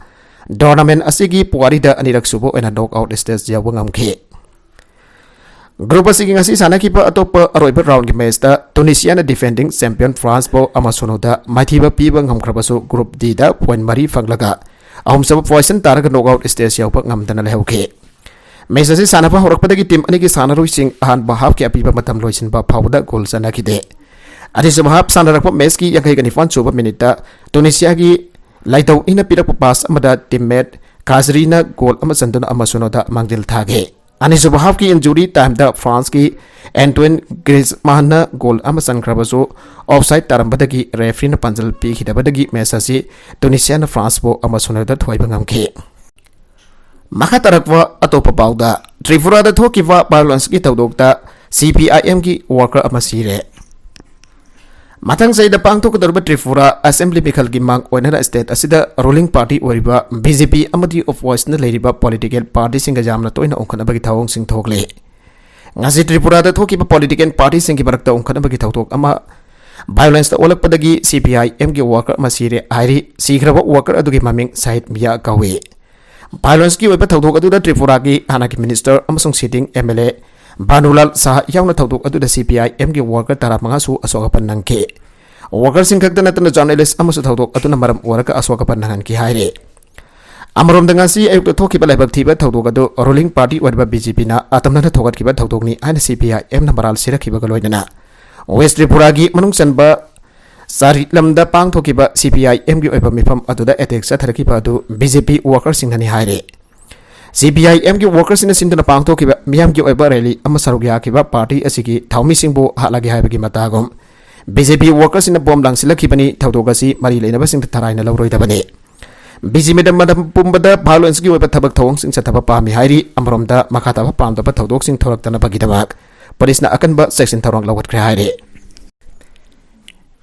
tournament ꯑꯁꯤꯒꯤ ꯄꯨꯋꯥꯔꯤꯗ ꯑꯅꯤꯔꯛ ꯁꯨꯕ ꯑꯣꯏꯅ knockout stage ꯌꯧꯕ ꯉꯝꯈꯤ꯫ Group ꯑꯁꯤꯒꯤ ꯉꯁꯤ ꯁꯥꯟꯅꯈꯤꯕ ꯑꯇꯣꯞꯄ ꯑꯔꯣꯏꯕ roundꯒꯤ matchꯇ Tunisiaꯅ defending champion Franceꯄꯨ ꯑꯃ ꯁꯣꯅꯣꯗ ꯃꯥꯏꯊꯤꯕ ꯄꯤꯕ ꯉꯝꯈ꯭ꯔꯕꯁꯨ, Group Dꯗ point ꯃꯔꯤ ꯐꯪꯂꯒ ꯑꯍꯨꯝꯁꯨꯕ position ꯇꯥꯔꯒ knockout stage ꯌꯧꯕ ꯉꯝꯗꯅ ꯂꯩꯍꯧꯈꯤ꯫ Match ꯑꯁꯤ ꯁꯥꯟꯅꯕ ꯍꯧꯔꯛꯄꯗꯒꯤ team ꯑꯅꯤꯒꯤ ꯁꯥꯟꯅꯔꯣꯏꯁꯤꯡ ꯑꯍꯥꯟꯕ halfꯀꯤ ꯑꯄꯤꯕ ꯃꯇꯝ ꯂꯣꯏꯁꯤꯟꯕ ꯐꯥꯎꯕꯗ goal ꯆꯟꯅꯈꯤꯗꯦ꯫ ꯑꯅꯤꯁꯨꯕ half ꯁꯥꯟꯅꯔꯛꯄ matchꯀꯤ ꯌꯥꯡꯈꯩꯒ ꯅꯤꯄꯥꯟ ꯁꯨꯕ minuteꯇ Tunisiaꯒꯤ ꯂꯥꯏꯇꯧ ꯏꯅ ꯄꯤꯔꯛꯄ pass ꯑꯃꯗ teammate Khazriꯅ goal ꯑꯃ ꯆꯟꯗꯨꯅ ꯑꯃ ꯁꯣꯅꯣꯗ ꯃꯥꯡꯖꯤꯜ ꯊꯥꯈꯤ꯫ ꯑꯅꯤꯁꯨꯕ halfꯀꯤ injury timeꯗ Franceꯀꯤ Antoine Griezmannꯅ goal ꯑꯃ ꯆꯟꯈ꯭ꯔꯕꯁꯨ, offside ꯇꯥꯔꯝꯕꯗꯒꯤ refereeꯅ ꯄꯥꯟꯖꯤꯜ ꯄꯤꯈꯤꯗꯕꯗꯒꯤ match ꯑꯁꯤ Tunisiaꯅ Franceꯄꯨ ꯑꯃ ꯁꯣꯅꯣꯗ ꯊꯣꯏꯕ ꯉꯝꯈꯤ꯫ ꯃꯈꯥ ꯇꯥꯔꯛꯄ ꯑꯇꯣꯞꯄ ꯄꯥꯎꯗ, ꯇ꯭ꯔꯤꯄꯨꯔꯥꯗ ꯊꯣꯛꯈꯤꯕ violenceꯀꯤ ꯊꯧꯗꯣꯛꯇ CPIMꯒꯤ worker ꯑꯃ ꯁꯤꯔꯦ꯫ ꯃꯊꯪ ꯆꯍꯤꯗ ꯄꯥꯡꯊꯣꯛꯀꯗꯧꯔꯤꯕ ꯇ꯭ꯔꯤꯄꯨꯔꯥ assembly ꯃꯤꯈꯜꯒꯤ ꯃꯥꯡ ꯑꯣꯏꯅꯅ state ꯑꯁꯤꯗ ruling party ꯑꯣꯏꯔꯤꯕ BJP ꯑꯃꯗꯤ oppositionꯗ ꯂꯩꯔꯤꯕ political partyꯁꯤꯡꯒ ꯌꯥꯝꯅ ꯇꯣꯏꯅ ꯎꯪꯈꯠꯅꯕꯒꯤ ꯊꯧꯑꯣꯡꯁꯤꯡ ꯊꯣꯛꯂꯤ꯫ ꯉꯁꯤ ꯇ꯭ꯔꯤꯄꯨꯔꯥꯗ ꯊꯣꯛꯈꯤꯕ political partyꯁꯤꯡꯒꯤ ꯃꯔꯛꯇ ꯎꯪꯈꯠꯅꯕꯒꯤ ꯊꯧꯗꯣꯛ ꯑꯃ violenceꯇ ꯑꯣꯜꯂꯛꯄꯗꯒꯤ CPIMꯒꯤ worker ꯑꯃ ꯁꯤꯔꯦ ꯍꯥꯏꯔꯤ꯫ ꯁꯤꯈ꯭ꯔꯕ worker ꯑꯗꯨꯒꯤ ꯃꯃꯤꯡ ꯁꯥꯍꯤꯗ ꯃꯤꯌꯥ ꯀꯧꯏ꯫ Violenceꯀꯤ ꯑꯣꯏꯕ ꯊꯧꯗꯣꯛ ꯑꯗꯨꯗ ꯇ꯭ꯔꯤꯄꯨꯔꯥꯒꯤ ꯍꯥꯟꯅꯒꯤ minister ꯑꯃꯁꯨꯡ sitting MLA ꯚꯥꯅꯨꯂꯥꯜ ꯁꯥꯍ ꯌꯥꯎꯅ ꯊꯧꯗꯣꯛ ꯑꯗꯨꯗ CPIMꯒꯤ worker ꯇꯔꯥꯃꯉꯥꯁꯨ ꯑꯁꯣꯛ ꯑꯄꯟ ꯅꯪꯈꯤ꯫ ꯋꯥꯔꯀꯔꯁꯤꯡ ꯈꯛꯇ ꯅꯠꯇꯅ ꯖꯔꯅꯦꯂꯤꯁ ꯑꯃꯁꯨ ꯊꯧꯗꯣꯛ ꯑꯗꯨꯅ ꯃꯔꯝ ꯑꯣꯏꯔꯒ ꯑꯁꯣꯛ ꯑꯄꯟ ꯅꯪꯍꯟꯈꯤ ꯍꯥꯏꯔꯤ꯫ ꯑꯃꯔꯣꯝꯗ, ꯉꯁꯤ ꯑꯌꯨꯛꯇ ꯊꯣꯛꯈꯤꯕ ꯂꯥꯏꯕꯛ ꯊꯤꯕ ꯊꯧꯗꯣꯛ ꯑꯗꯨ ꯔꯨꯂꯤꯡ ꯄꯥꯔꯇꯤ ꯑꯣꯏꯔꯤꯕ ꯕꯤ ꯖꯦ ꯄꯤꯅ ꯑꯇꯝꯅꯅ ꯊꯣꯛꯒꯠꯈꯤꯕ ꯊꯧꯗꯣꯛꯅꯤ ꯍꯥꯏꯅ ꯁꯤ ꯄꯤ ꯑꯥꯏ ꯑꯦꯝꯅ ꯃꯔꯥꯜ ꯁꯤꯔꯛꯈꯤꯕꯒ ꯂꯣꯏꯅꯅ ꯋꯦꯁ ꯇ꯭ꯔꯤꯄꯨꯔꯥꯒꯤ ꯃꯅꯨꯡ ꯆꯟꯕ ꯆꯥꯔꯤꯂꯝꯗ ꯄꯥꯡꯊꯣꯛꯈꯤꯕ ꯁꯤ ꯄꯤ ꯑꯥꯏ ꯑꯦꯝꯒꯤ ꯑꯣꯏꯕ ꯃꯤꯐꯝ ꯑꯗꯨꯗ ꯑꯦꯇꯦꯛ ꯆꯠꯊꯔꯛꯈꯤꯕ ꯑꯗꯨ ꯕꯤ ꯖꯦ ꯄꯤ ꯋꯥꯔꯀꯔꯁꯤꯡꯅꯅꯤ ꯍꯥꯏꯔꯤ꯫ ꯁꯤ ꯄꯤ ꯑꯥꯏ ꯑꯦꯝꯒꯤ ꯋꯥꯔꯀꯔꯁꯤꯡꯅ ꯁꯤꯟꯗꯨꯅ ꯄꯥꯡꯊꯣꯛꯈꯤꯕ ꯃꯤꯌꯥꯝꯒꯤ ꯑꯣꯏꯕ ꯔꯦꯂꯤ ꯑꯃ ꯁꯔꯨꯛ ꯌꯥꯈꯤꯕ ꯄꯥꯔꯇꯤ ꯑꯁꯤꯒꯤ ꯊꯧꯃꯤꯁꯤꯡꯕꯨ ꯍꯥꯠꯂꯒꯦ ꯍꯥꯏꯕꯒꯤ ꯃꯇꯥꯒꯨꯝ ꯕꯤ ꯖꯦ ꯄꯤ ꯋꯥꯔꯀꯔꯁꯤꯡꯅ ꯕꯣꯝ ꯂꯪꯁꯤꯜꯂꯛꯈꯤꯕꯅꯤ꯫ ꯊꯧꯗꯣꯛ ꯑꯁꯤ ꯃꯔꯤ ꯂꯩꯅꯕꯁꯤꯡꯗ ꯊꯔꯥꯏꯅ ꯂꯧꯔꯣꯏꯗꯕꯅꯤ꯫ ꯕꯤ ꯖꯦ ꯄꯤꯅ ꯃꯇꯝ ꯄꯨꯝꯕꯗ ꯚꯥꯏꯑꯣꯂꯦꯟꯁꯀꯤ ꯑꯣꯏꯕ ꯊꯕꯛ ꯊꯧꯑꯣꯡꯁꯤꯡ ꯆꯠꯊꯕ ꯄꯥꯝꯃꯤ ꯍꯥꯏꯔꯤ꯫ ꯑꯃꯔꯣꯝꯗ, ꯃꯈꯥ ꯇꯥꯕ ꯄꯥꯝꯗꯕ ꯊꯧꯗꯣꯛꯁꯤꯡ ꯊꯣꯔꯛꯇꯅꯕꯒꯤꯗꯃꯛ ꯄꯨꯂꯤꯁꯅ ꯑꯀꯟꯕ ꯆꯦꯛꯁꯤꯟ ꯊꯧꯔꯥꯡ ꯂꯧꯈꯠꯈ꯭ꯔꯦ ꯍꯥꯏꯔꯤ꯫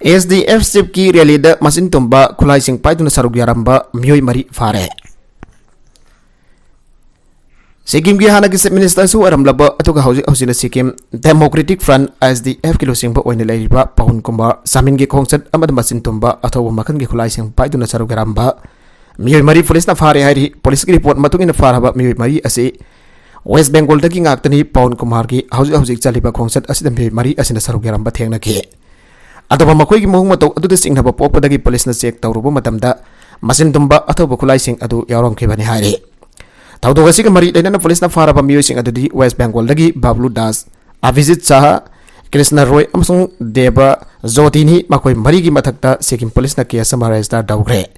ꯑꯦꯁ ꯗꯤ ꯑꯦꯐ ꯆꯤꯞꯀꯤ ꯔꯦꯂꯤꯗ ꯃꯆꯤꯟ ꯇꯨꯝꯕ ꯈꯨꯠꯂꯥꯏꯁꯤꯡ ꯄꯥꯏꯗꯨꯅ ꯁꯔꯨꯛ ꯌꯥꯔꯝꯕ ꯃꯤꯑꯣꯏ ꯃꯔꯤ ꯐꯥꯔꯦ꯫ ꯁꯤꯛꯀꯤꯝꯒꯤ ꯍꯥꯟꯅꯒꯤ ꯆꯤꯐ ꯃꯤꯅꯤꯁꯇꯔꯁꯨ ꯑꯣꯏꯔꯝꯂꯕ ꯑꯗꯨꯒ ꯍꯧꯖꯤꯛ ꯍꯧꯖꯤꯛꯅ Sikkim democratic front, S D ꯑꯦꯐꯀꯤ ꯂꯨꯆꯤꯡꯕ ꯑꯣꯏꯅ ꯂꯩꯔꯤꯕ ꯄꯋꯟ ꯀꯨꯃꯥꯔ ꯆꯥꯃꯤꯟꯒꯤ ꯈꯣꯡꯆꯠ ꯑꯃꯗ ꯃꯆꯤꯟ ꯇꯨꯝꯕ ꯑꯊꯧꯕ ꯃꯈꯜꯒꯤ ꯈꯨꯠꯂꯥꯏꯁꯤꯡ ꯄꯥꯏꯗꯨꯅ ꯁꯔꯨꯛ ꯌꯥꯔꯝꯕ ꯃꯤꯑꯣꯏ ꯃꯔꯤ ꯄꯨꯂꯤꯁꯅ ꯐꯥꯔꯦ ꯍꯥꯏꯔꯤ꯫ ꯄꯨꯂꯤꯁꯀꯤ ꯔꯤꯄꯣꯔꯠ ꯃꯇꯨꯡ ꯏꯟꯅ ꯐꯥꯔꯕ ꯃꯤꯑꯣꯏ ꯃꯔꯤ ꯑꯁꯤ ꯋꯦꯁ ꯕꯦꯡꯒꯣꯜꯗꯒꯤ ꯉꯥꯛꯇꯅꯤ꯫ ꯄꯋꯟ ꯀꯨꯃꯥꯔꯒꯤ ꯍꯧꯖꯤꯛ ꯍꯧꯖꯤꯛ ꯆꯠꯂꯤꯕ ꯈꯣꯡꯆꯠ ꯑꯁꯤꯗ ꯃꯤꯑꯣꯏ ꯃꯔꯤ ꯑꯁꯤꯅ ꯁꯔꯨꯛ ꯌꯥꯔꯝꯕ ꯊꯦꯡꯅꯈꯤ꯫ ꯑꯗꯨꯕꯨ ꯃꯈꯣꯏꯒꯤ ꯃꯑꯣꯡ ꯃꯇꯧ ꯑꯗꯨꯗ ꯆꯤꯡꯅꯕ ꯄꯣꯛꯄꯗꯒꯤ ꯄꯨꯂꯤꯁꯅ ꯆꯦꯛ ꯇꯧꯔꯨꯕ ꯃꯇꯝꯗ ꯃꯆꯤꯟ ꯇꯨꯝꯕ ꯑꯊꯧꯕ ꯈꯨꯠꯂꯥꯏꯁꯤꯡ ꯑꯗꯨ ꯌꯥꯎꯔꯝꯈꯤꯕꯅꯤ ꯍꯥꯏꯔꯤ꯫ ꯊꯧꯗꯣꯛ ꯑꯁꯤꯒ ꯃꯔꯤ ꯂꯩꯅꯅ ꯄꯨꯂꯤꯁꯅ ꯐꯥꯔꯕ ꯃꯤꯑꯣꯏꯁꯤꯡ ꯑꯗꯨꯗꯤ ꯋꯦꯁ ꯕꯦꯡꯒꯣꯜꯗꯒꯤ ꯕꯥꯕ꯭ꯂꯨ ꯗꯥꯁ, ꯑꯚꯤꯖꯤꯠ ꯁꯥꯍ, ꯀ꯭ꯔꯤꯁꯅ ꯔꯣꯏ ꯑꯃꯁꯨꯡ ꯗꯦꯕ ꯖꯣꯇꯤꯅꯤ꯫ ꯃꯈꯣꯏ ꯃꯔꯤꯒꯤ ꯃꯊꯛꯇ ꯁꯤꯛꯀꯤꯝ ꯄꯨꯂꯤꯁꯅ ꯀꯦꯁ ꯑꯃ ꯔꯦꯖꯤꯁꯇꯔ ꯇꯧꯈ꯭ꯔꯦ꯫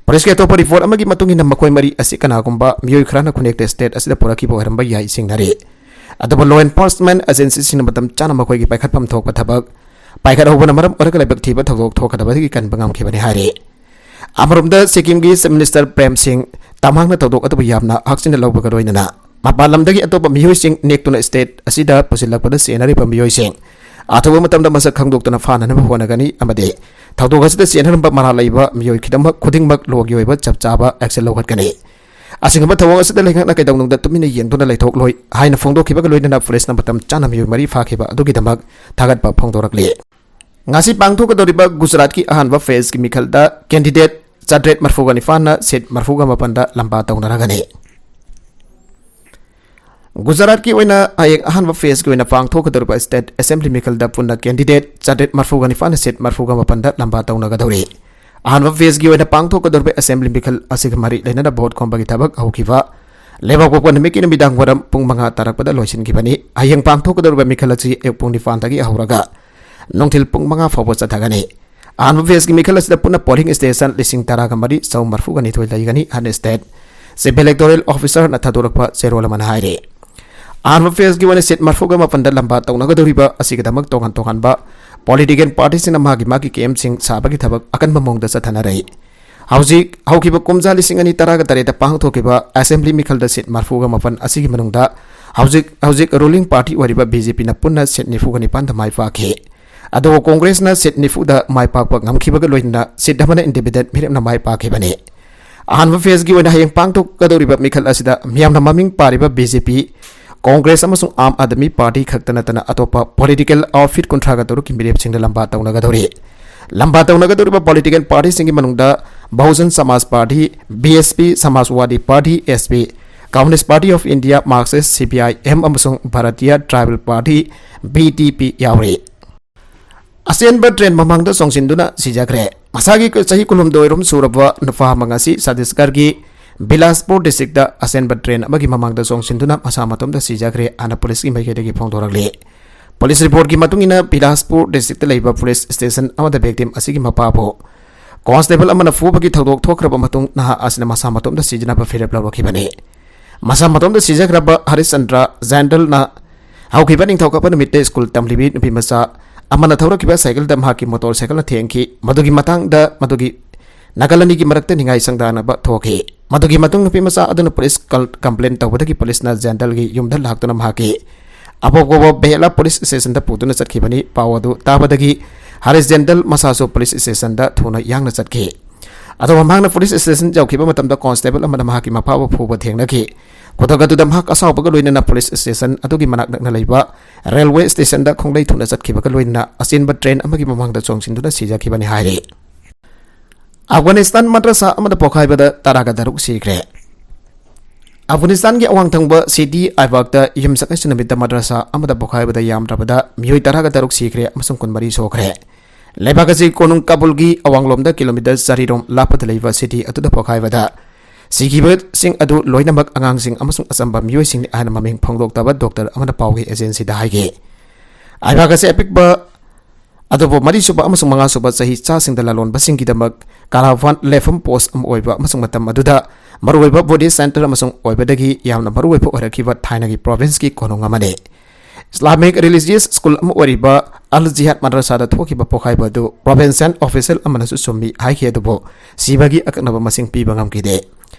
ꯄꯨꯂꯤꯁꯀꯤ ꯑꯇꯣꯞꯄ ꯔꯤꯄꯣꯔꯠ ꯑꯃꯒꯤ ꯃꯇꯨꯡ ꯏꯟꯅ ꯃꯈꯣꯏ ꯃꯔꯤ ꯑꯁꯤ ꯀꯅꯥꯒꯨꯝꯕ ꯃꯤꯑꯣꯏ ꯈꯔꯅ ꯈꯨꯟꯅꯦꯛꯇ ꯁ꯭ꯇꯦꯠ ꯑꯁꯤꯗ ꯄꯨꯔꯛꯈꯤꯕ ꯑꯣꯏꯔꯝꯕ ꯌꯥꯏ ꯆꯤꯡꯅꯔꯤ꯫ ꯑꯗꯨꯕꯨ ꯂꯣ ꯑꯦꯟꯐꯣꯔꯁꯃꯦꯟꯠ ꯑꯦꯖꯦꯟꯁꯤꯁꯤꯡꯅ ꯃꯇꯝ ꯆꯥꯅ ꯃꯈꯣꯏꯒꯤ ꯄꯥꯏꯈꯠꯐꯝ ꯊꯣꯛꯄ ꯊꯕꯛ ꯄꯥꯏꯈꯠꯍꯧꯕꯅ ꯃꯔꯝ ꯑꯣꯏꯔꯒ ꯂꯥꯏꯕꯛ ꯊꯤꯕ ꯊꯧꯗꯣꯛ ꯊꯣꯛꯀꯗꯕꯗꯒꯤ ꯀꯟꯕ ꯉꯝꯈꯤꯕꯅꯤ ꯍꯥꯏꯔꯤ꯫ ꯑꯃꯔꯣꯝꯗ ꯁꯤꯛꯀꯤꯝꯒꯤ ꯆꯤꯐ ꯃꯤꯅꯤꯁꯇꯔ ꯄ꯭ꯔꯦꯝ ꯁꯤꯡ ꯇꯃꯥꯡꯅ ꯊꯧꯗꯣꯛ ꯑꯗꯨꯕꯨ ꯌꯥꯝꯅ ꯍꯛꯆꯤꯟꯅ ꯂꯧꯕꯒ ꯂꯣꯏꯅꯅ ꯃꯄꯥꯟ ꯂꯝꯗꯒꯤ ꯑꯇꯣꯞꯄ ꯃꯤꯑꯣꯏꯁꯤꯡ ꯅꯦꯛꯇꯨꯅ ꯁ꯭ꯇꯦꯠ ꯑꯁꯤꯗ ꯄꯨꯁꯤꯜꯂꯛꯄꯗ ꯆꯦꯟꯅꯔꯤꯕ ꯃꯤꯑꯣꯏꯁꯤꯡ ꯑꯊꯨꯕ ꯃꯇꯝꯗ ꯃꯁꯛ ꯈꯪꯗꯣꯛꯇꯨꯅ ꯐꯥꯅꯅꯕ ꯍꯣꯠꯅꯒꯅꯤ ꯑꯃꯗꯤ ꯊꯧꯗꯣꯛ ꯑꯁꯤꯗ ꯆꯦꯟꯅꯔꯝꯕ ꯃꯔꯥꯜ ꯂꯩꯕ ꯃꯤꯑꯣꯏ ꯈꯨꯗꯤꯡꯃꯛ ꯈꯨꯗꯤꯡꯃꯛ ꯂꯣꯒꯤ ꯑꯣꯏꯕ ꯆꯞ ꯆꯥꯕ ꯑꯦꯛꯁꯟ ꯂꯧꯈꯠꯀꯅꯤ꯫ ꯑꯁꯤꯒꯨꯝꯕ ꯊꯧꯑꯣꯡ ꯑꯁꯤꯗ ꯂꯩꯉꯥꯛꯅ ꯀꯩꯗꯧꯅꯨꯡꯗ ꯇꯨꯃꯤꯟꯅ ꯌꯦꯡꯗꯨꯅ ꯂꯩꯊꯣꯛꯂꯣꯏ ꯍꯥꯏꯅ ꯐꯣꯡꯗꯣꯛꯈꯤꯕꯒ ꯂꯣꯏꯅꯅ ꯄꯨꯂꯤꯁꯅ ꯃꯇꯝ ꯆꯥꯅ ꯃꯤꯑꯣꯏ ꯃꯔꯤ ꯐꯥꯈꯤꯕ ꯑꯗꯨꯒꯤꯗꯃꯛ ꯊꯥꯒꯠꯄ ꯐꯣꯡꯗꯣꯔꯛꯂꯤ꯫ ꯉꯁꯤ ꯄꯥꯡꯊꯣꯛꯀꯗꯧꯔꯤꯕ ꯒꯨꯖꯔꯥꯠꯀꯤ ꯑꯍꯥꯟꯕ ꯐꯦꯖꯀꯤ ꯃꯤꯈꯜꯗ ꯀꯦꯟꯗꯤꯗꯦꯠ ꯆꯥꯇ꯭ꯔꯦꯠ ꯃꯔꯤꯐꯨꯒ ꯅꯤꯄꯥꯟꯅ ꯁꯤꯠ ꯃꯔꯤꯐꯨꯒ ꯃꯥꯄꯟꯗ ꯂꯝꯕꯥ ꯇꯧꯅꯔꯒꯅꯤ꯫ ꯒꯨꯖꯔꯥꯠꯀꯤ ꯑꯣꯏꯅ ꯍꯌꯦꯡ ꯑꯍꯥꯟꯕ ꯐꯦꯖꯀꯤ ꯑꯣꯏꯅ ꯄꯥꯡꯊꯣꯛꯀꯗꯧꯔꯤꯕ ꯁ꯭ꯇꯦꯠ ꯑꯦꯁꯦꯝꯕ꯭ꯂꯤ ꯃꯤꯈꯜꯗ ꯄꯨꯟꯅ ꯀꯦꯟꯗꯤꯗꯦꯠ ꯆꯥꯇ꯭ꯔꯦꯠ ꯃꯔꯐꯨꯒ ꯅꯤꯄꯥꯟꯅ ꯁꯤꯠ ꯃꯔꯐꯨꯒ ꯃꯥꯄꯟꯗ ꯂꯝꯕꯥ ꯇꯧꯅꯒꯗꯧꯔꯤ꯫ ꯑꯍꯥꯟꯕ ꯐꯦꯖꯀꯤ ꯑꯣꯏꯅ ꯄꯥꯡꯊꯣꯛꯀꯗꯧꯔꯤꯕ ꯑꯦꯁꯦꯝꯕ꯭ꯂꯤ ꯃꯤꯈꯜ ꯑꯁꯤꯒ ꯃꯔꯤ ꯂꯩꯅꯅ ꯚꯣꯠ ꯈꯣꯝꯕꯒꯤ ꯊꯕꯛ ꯍꯧꯈꯤꯕ ꯂꯩꯕꯥꯛꯄꯣꯛꯄ ꯅꯨꯃꯤꯠꯀꯤ ꯅꯨꯃꯤꯗꯥꯡ ꯋꯥꯏꯔꯝ ꯄꯨꯡ ꯃꯉꯥ ꯇꯥꯔꯛꯄꯗ ꯂꯣꯏꯁꯤꯟꯈꯤꯕꯅꯤ꯫ ꯍꯌꯦꯡ ꯄꯥꯡꯊꯣꯛꯀꯗꯧꯔꯤꯕ ꯃꯤꯈꯜ ꯑꯁꯤ ꯑꯌꯨꯛ ꯄꯨꯡ ꯅꯤꯄꯥꯟꯗꯒꯤ ꯍꯧꯔꯒ ꯅꯨꯡꯊꯤꯜ ꯄꯨꯡ ꯃꯉꯥ ꯐꯥꯎꯕ ꯆꯠꯊꯒꯅꯤ꯫ ꯑꯍꯥꯟꯕ ꯐꯦꯖꯀꯤ ꯃꯤꯈꯜ ꯑꯁꯤꯗ ꯄꯨꯟꯅ ꯄꯣꯂꯤꯡ ꯁ꯭ꯇꯦꯁꯟ ꯂꯤꯁꯤꯡ ꯇꯔꯥꯒ ꯃꯔꯤ ꯆꯍꯨꯝ ꯃꯔꯐꯨꯒ ꯅꯤꯊꯣꯏ ꯂꯩꯒꯅꯤ ꯍꯥꯏꯅ ꯁ꯭ꯇꯦꯠ ꯆꯤꯐ ꯏꯂꯦꯛꯇꯣꯔꯦꯜ ꯑꯣꯐꯤꯁꯔꯅ ꯊꯥꯗꯣꯔꯛꯄ ꯆꯦꯔꯣꯜ ꯑꯃꯅ ꯍꯥꯏꯔꯤ꯫ ꯑꯍꯥꯟꯕ ꯐꯦꯖꯀꯤ ꯑꯣꯏꯅ ꯁꯤꯠ ꯃꯔꯐꯨꯒ ꯃꯥꯄꯟꯗ ꯂꯝꯕꯥ ꯇꯧꯅꯒꯗꯧꯔꯤꯕ ꯑꯁꯤꯒꯤꯗꯃꯛ ꯇꯣꯉꯥꯟ ꯇꯣꯉꯥꯟꯕ ꯄꯣꯂꯤꯇꯤꯀꯦꯜ ꯄꯥꯔꯇꯤꯁꯤꯡꯅ ꯃꯥꯒꯤ ꯃꯥꯒꯤ ꯀꯦꯝꯞꯁꯤꯡ ꯁꯥꯕꯒꯤ ꯊꯕꯛ ꯑꯀꯟꯕ ꯃꯑꯣꯡꯗ ꯆꯠꯊꯅꯔꯤ꯫ ꯍꯧꯖꯤꯛ ꯍꯧꯈꯤꯕ ꯀꯨꯝꯖꯥ ꯂꯤꯁꯤꯡ ꯑꯅꯤ ꯇꯔꯥꯒ ꯇꯔꯦꯠꯇ ꯄꯥꯡꯊꯣꯛꯈꯤꯕ ꯑꯦꯁꯦꯝꯕ꯭ꯂꯤ ꯃꯤꯈꯜꯗ ꯁꯤꯠ ꯃꯔꯐꯨꯒ ꯃꯥꯄꯟ ꯑꯁꯤꯒꯤ ꯃꯅꯨꯡꯗ ꯍꯧꯖꯤꯛ ꯍꯧꯖꯤꯛ ꯔꯨꯂꯤꯡ ꯄꯥꯔꯇꯤ ꯑꯣꯏꯔꯤꯕ ꯕꯤ ꯖꯦ ꯄꯤꯅ ꯄꯨꯟꯅ ꯁꯤꯠ ꯅꯤꯐꯨꯒ ꯅꯤꯄꯥꯟꯗ ꯃꯥꯏ ꯄꯥꯛꯈꯤ꯫ ꯑꯗꯨꯕꯨ ꯀꯣꯡꯒ꯭ꯔꯦꯁꯅ ꯁꯤꯠ ꯅꯤꯐꯨꯗ ꯃꯥꯏ ꯄꯥꯛꯄ ꯉꯝꯈꯤꯕꯒ ꯂꯣꯏꯅꯅ ꯁꯤꯠ ꯑꯃꯅ ꯏꯟꯗꯤꯄꯦꯟꯗꯦꯟꯠ ꯃꯤꯔꯦꯞꯅ ꯃꯥꯏ ꯄꯥꯛꯈꯤꯕꯅꯤ꯫ ꯑꯍꯥꯟꯕ ꯐꯦꯖꯀꯤ ꯑꯣꯏꯅ ꯍꯌꯦꯡ ꯄꯥꯡꯊꯣꯛꯀꯗꯧꯔꯤꯕ ꯃꯤꯈꯜ ꯑꯁꯤꯗ ꯃꯤꯌꯥꯝꯅ ꯃꯃꯤꯡ ꯄꯥꯔꯤꯕ ꯕꯤ ꯖꯦ ꯄꯤ, ꯀꯣꯡꯒ꯭ꯔꯦꯁ ꯑꯃꯁꯨꯡ ꯑꯥꯝ ꯑꯥꯗꯃꯤ ꯄꯥꯔꯇꯤ ꯈꯛꯇ ꯅꯠꯇꯅ ꯑꯇꯣꯞꯄ ꯄꯣꯂꯤꯇꯤꯀꯦꯜ ꯑꯥꯎꯠꯐꯤꯠ ꯀꯨꯟꯊ꯭ꯔꯥꯒ ꯇꯔꯨꯛꯀꯤ ꯃꯤꯔꯦꯞꯁꯤꯡꯅ ꯂꯝꯕꯥ ꯇꯧꯅꯒꯗꯧꯔꯤ꯫ ꯂꯝꯕꯥ ꯇꯧꯅꯒꯗꯧꯔꯤꯕ ꯄꯣꯂꯤꯇꯤꯀꯦꯜ ꯄꯥꯔꯇꯤꯁꯤꯡꯒꯤ ꯃꯅꯨꯡꯗ Bahujan Samaj party, B S P, Samajwadi party, S P, communist party of India, Marxist, C P I M ꯑꯃꯁꯨꯡ Bharatiya tribal party, V T P, ꯌꯥꯎꯔꯤ꯫ ꯑꯆꯦꯟꯕ ꯇ꯭ꯔꯦꯟ ꯃꯃꯥꯡꯗ ꯆꯣꯡꯁꯤꯟꯗꯨꯅ ꯁꯤꯖꯈ꯭ꯔꯦ꯫ ꯃꯁꯥꯒꯤ ꯆꯍꯤ ꯀꯨꯟꯍꯨꯝꯗꯣꯏ ꯔꯣꯝ ꯁꯨꯔꯕ ꯅꯨꯄꯥ ꯑꯃ ꯉꯁꯤ ꯆꯇꯤꯁꯒꯔꯒꯤ ꯕꯤꯂꯥꯁꯄꯨꯔ ꯗꯤꯁꯇ꯭ꯔꯤꯛꯇ ꯑꯆꯦꯟꯕ ꯇ꯭ꯔꯦꯟ ꯑꯃꯒꯤ ꯃꯃꯥꯡꯗ ꯆꯣꯡꯁꯤꯟꯗꯨꯅ ꯃꯁꯥ ꯃꯇꯣꯝꯇ ꯁꯤꯖꯈ꯭ꯔꯦ ꯍꯥꯏꯅ ꯄꯨꯂꯤꯁꯀꯤ ꯃꯥꯏꯀꯩꯗꯒꯤ ꯐꯣꯡꯗꯣꯔꯛꯂꯤ꯫ ꯄꯨꯂꯤꯁ ꯔꯤꯄꯣꯔꯠꯀꯤ ꯃꯇꯨꯡ ꯏꯟꯅ, ꯕꯤꯂꯥꯁꯄꯨꯔ ꯗꯤꯁꯇ꯭ꯔꯤꯛꯇ ꯂꯩꯕ ꯄꯨꯂꯤꯁ ꯁ꯭ꯇꯦꯁꯟ ꯑꯃꯗ ꯚꯤꯛꯇꯤꯝ ꯑꯁꯤꯒꯤ ꯃꯄꯥꯕꯨ ꯀꯣꯟꯁꯇꯦꯕꯜ ꯑꯃꯅ ꯐꯨꯕꯒꯤ ꯊꯧꯗꯣꯛ ꯊꯣꯛꯈ꯭ꯔꯕ ꯃꯇꯨꯡ, ꯅꯍꯥ ꯑꯁꯤꯅ ꯃꯁꯥ ꯃꯇꯣꯝꯇ ꯁꯤꯖꯅꯕ ꯐꯤꯔꯦꯞ ꯂꯧꯔꯛꯈꯤꯕꯅꯤ꯫ ꯃꯁꯥ ꯃꯇꯣꯝꯇ ꯁꯤꯖꯈ꯭ꯔꯕ ꯍꯔꯤꯁ ꯆꯟꯗ꯭ꯔ ꯖꯦꯟꯗꯜꯅ ꯍꯧꯈꯤꯕ ꯅꯤꯡꯊꯧꯀꯥꯕ ꯅꯨꯃꯤꯠꯇ ꯁ꯭ꯀꯨꯜ ꯇꯝꯂꯤꯕꯤ ꯅꯨꯄꯤ ꯃꯆꯥ ꯑꯃꯅ ꯊꯧꯔꯛꯈꯤꯕ ꯁꯥꯏꯀꯜꯗ ꯃꯍꯥꯛꯀꯤ ꯃꯣꯇꯣꯔ ꯁꯥꯏꯀꯜꯅ ꯊꯦꯡꯈꯤ꯫ ꯃꯗꯨꯒꯤ ꯃꯇꯥꯡꯗ ꯃꯗꯨꯒꯤ ꯅꯥꯀꯜ ꯑꯅꯤꯒꯤ ꯃꯔꯛꯇ ꯅꯤꯡꯉꯥꯏ ꯁꯪꯗꯥꯅꯕ ꯊꯣꯛꯈꯤ꯫ ꯃꯗꯨꯒꯤ ꯃꯇꯨꯡ ꯅꯨꯄꯤ ꯃꯆꯥ ꯑꯗꯨꯅ ꯄꯨꯂꯤꯁ ꯀꯜ-, ꯀꯝꯄ꯭ꯂꯦꯟ ꯇꯧꯕꯗꯒꯤ ꯄꯨꯂꯤꯁꯅ ꯖꯦꯟꯗꯜꯒꯤ ꯌꯨꯝꯗ ꯂꯥꯛꯇꯨꯅ ꯃꯍꯥꯛꯀꯤ ꯑꯄꯣꯛꯄꯕ ꯕꯦꯂꯥ ꯄꯨꯂꯤꯁ ꯁ꯭ꯇꯦꯁꯟꯗ ꯄꯨꯗꯨꯅ ꯆꯠꯈꯤꯕꯅꯤ꯫ ꯄꯥꯎ ꯑꯗꯨ ꯇꯥꯕꯗꯒꯤ ꯍꯔꯤꯁ ꯖꯦꯟꯗꯜ ꯃꯁꯥꯁꯨ ꯄꯨꯂꯤꯁ ꯁ꯭ꯇꯦꯁꯟꯗ ꯊꯨꯅ ꯌꯥꯡꯅ ꯆꯠꯈꯤ꯫ ꯑꯗꯨꯒ ꯃꯍꯥꯛꯅ ꯄꯨꯂꯤꯁ ꯁ꯭ꯇꯦꯁꯟ ꯌꯧꯈꯤꯕ ꯃꯇꯝꯗ ꯀꯣꯟꯁꯇꯦꯕꯜ ꯑꯃꯅ ꯃꯍꯥꯛꯀꯤ ꯃꯄꯥꯕꯨ ꯐꯨꯕ ꯊꯦꯡꯅꯈꯤ꯫ ꯈꯨꯗꯛ ꯑꯗꯨꯗ ꯃꯍꯥꯛ ꯑꯁꯥꯎꯕꯒ ꯂꯣꯏꯅꯅ ꯄꯨꯂꯤꯁ ꯁ꯭ꯇꯦꯁꯟ ꯑꯗꯨꯒꯤ ꯃꯅꯥꯛ ꯅꯛꯅ ꯂꯩꯕ ꯔꯦꯜꯋꯦ ꯁ꯭ꯇꯦꯁꯟꯗ ꯈꯣꯡꯂꯩ ꯊꯨꯅ ꯆꯠꯈꯤꯕꯒ ꯂꯣꯏꯅꯅ ꯑꯆꯦꯟꯕ ꯇ꯭ꯔꯦꯟ ꯑꯃꯒꯤ ꯃꯃꯥꯡꯗ ꯆꯣꯡꯁꯤꯟꯗꯨꯅ ꯁꯤꯖꯈꯤꯕꯅꯤ ꯍꯥꯏꯔꯤ꯫ ꯑꯐꯒꯥꯅꯤꯁꯇꯥꯟ ꯃꯗ꯭ꯔꯁꯥ ꯑꯃꯗ ꯄꯣꯈꯥꯏꯕꯗ ꯇꯔꯥꯒ ꯇꯔꯨꯛ ꯁꯤꯈ꯭ꯔꯦ꯫ ꯑꯐꯒꯥꯅꯤꯁꯇꯥꯟꯒꯤ ꯑꯋꯥꯡ ꯊꯪꯕ ꯁꯤꯇꯤ ꯑꯥꯏꯕꯥꯛꯇ ꯌꯨꯝꯁꯀꯩꯁ ꯅꯨꯃꯤꯠꯇ ꯃꯗ꯭ꯔꯁꯥ ꯑꯃꯗ ꯄꯣꯈꯥꯏꯕꯗ ꯌꯥꯝꯗ꯭ꯔꯕꯗ ꯃꯤꯑꯣꯏ ꯇꯔꯥꯒ ꯇꯔꯨꯛ ꯁꯤꯈ꯭ꯔꯦ ꯑꯃꯁꯨꯡ ꯀꯨꯟꯃꯔꯤ ꯁꯣꯛꯈ꯭ꯔꯦ꯫ ꯂꯩꯕꯥꯛ ꯑꯁꯤ ꯀꯣꯅꯨꯡ ꯀꯥꯕꯨꯜꯒꯤ ꯑꯋꯥꯡꯂꯣꯝꯗ ꯀꯤꯂꯣꯃꯤꯇꯔ ꯆꯥꯔꯤꯔꯣꯝ ꯂꯥꯞꯄꯗ ꯂꯩꯕ ꯁꯤꯇꯤ ꯑꯗꯨꯗ ꯄꯣꯈꯥꯏꯕꯗ ꯁꯤꯈꯤꯕꯁꯤꯡ ꯑꯗꯨ ꯂꯣꯏꯅꯃꯛ ꯑꯉꯥꯡꯁꯤꯡ ꯑꯃꯁꯨꯡ ꯑꯆꯝꯕ ꯃꯤꯑꯣꯏꯁꯤꯡꯅꯤ ꯍꯥꯏꯅ ꯃꯃꯤꯡ ꯐꯣꯡꯗꯣꯛꯇꯕ ꯗꯣꯛꯇꯔ ꯑꯃꯅ ꯄꯥꯎꯒꯤ ꯑꯦꯖꯦꯟꯁꯤꯗ ꯍꯥꯏꯈꯤ꯫ ꯑꯥꯏꯕꯥꯛ ꯑꯁꯤ ꯑꯄꯤꯛꯄ ꯑꯗꯨꯕꯨ ꯃꯔꯤꯁꯨꯕ ꯑꯃꯁꯨꯡ ꯃꯉꯥꯁꯨꯕ ꯆꯍꯤ ꯆꯥꯁꯤꯡꯗ ꯂꯂꯣꯟꯕꯁꯤꯡꯒꯤꯗꯃꯛ ꯀꯥꯔꯥꯚꯥꯟ ꯂꯦꯞꯐꯝ ꯄꯣꯁ ꯑꯃ ꯑꯣꯏꯕ ꯑꯃꯁꯨꯡ ꯃꯇꯝ ꯑꯗꯨꯗ ꯃꯔꯨꯑꯣꯏꯕ ꯕꯨꯗꯙꯤꯁ꯭ꯠ ꯁꯦꯟꯇꯔ ꯑꯃꯁꯨꯡ ꯑꯣꯏꯕꯗꯒꯤ ꯌꯥꯝꯅ ꯃꯔꯨꯑꯣꯏꯕ ꯑꯣꯏꯔꯛꯈꯤꯕ ꯊꯥꯏꯅꯒꯤ ꯄ꯭ꯔꯣꯚꯤꯟꯁꯀꯤ ꯀꯣꯅꯨꯡ ꯑꯃꯅꯤ꯫ ꯏꯁꯂꯥꯃꯤꯛ ꯔꯤꯂꯤꯖꯤꯌꯁ ꯁ꯭ꯀꯨꯜ ꯑꯃ ꯑꯣꯏꯔꯤꯕ ꯑꯜ ꯖꯤꯍꯥꯗ ꯃꯗ꯭ꯔꯁꯥꯗ ꯊꯣꯛꯈꯤꯕ ꯄꯣꯈꯥꯏꯕ ꯑꯗꯨ ꯄ꯭ꯔꯣꯚꯤꯟꯁꯤꯌꯦꯜ ꯑꯣꯐꯤꯁꯤꯌꯦꯜ ꯑꯃꯅꯁꯨ ꯆꯨꯝꯃꯤ ꯍꯥꯏꯈꯤ, ꯑꯗꯨꯕꯨ ꯁꯤꯕꯒꯤ ꯑꯀꯛꯅꯕ ꯃꯁꯤꯡ ꯄꯤꯕ ꯉꯝꯈꯤꯗꯦ꯫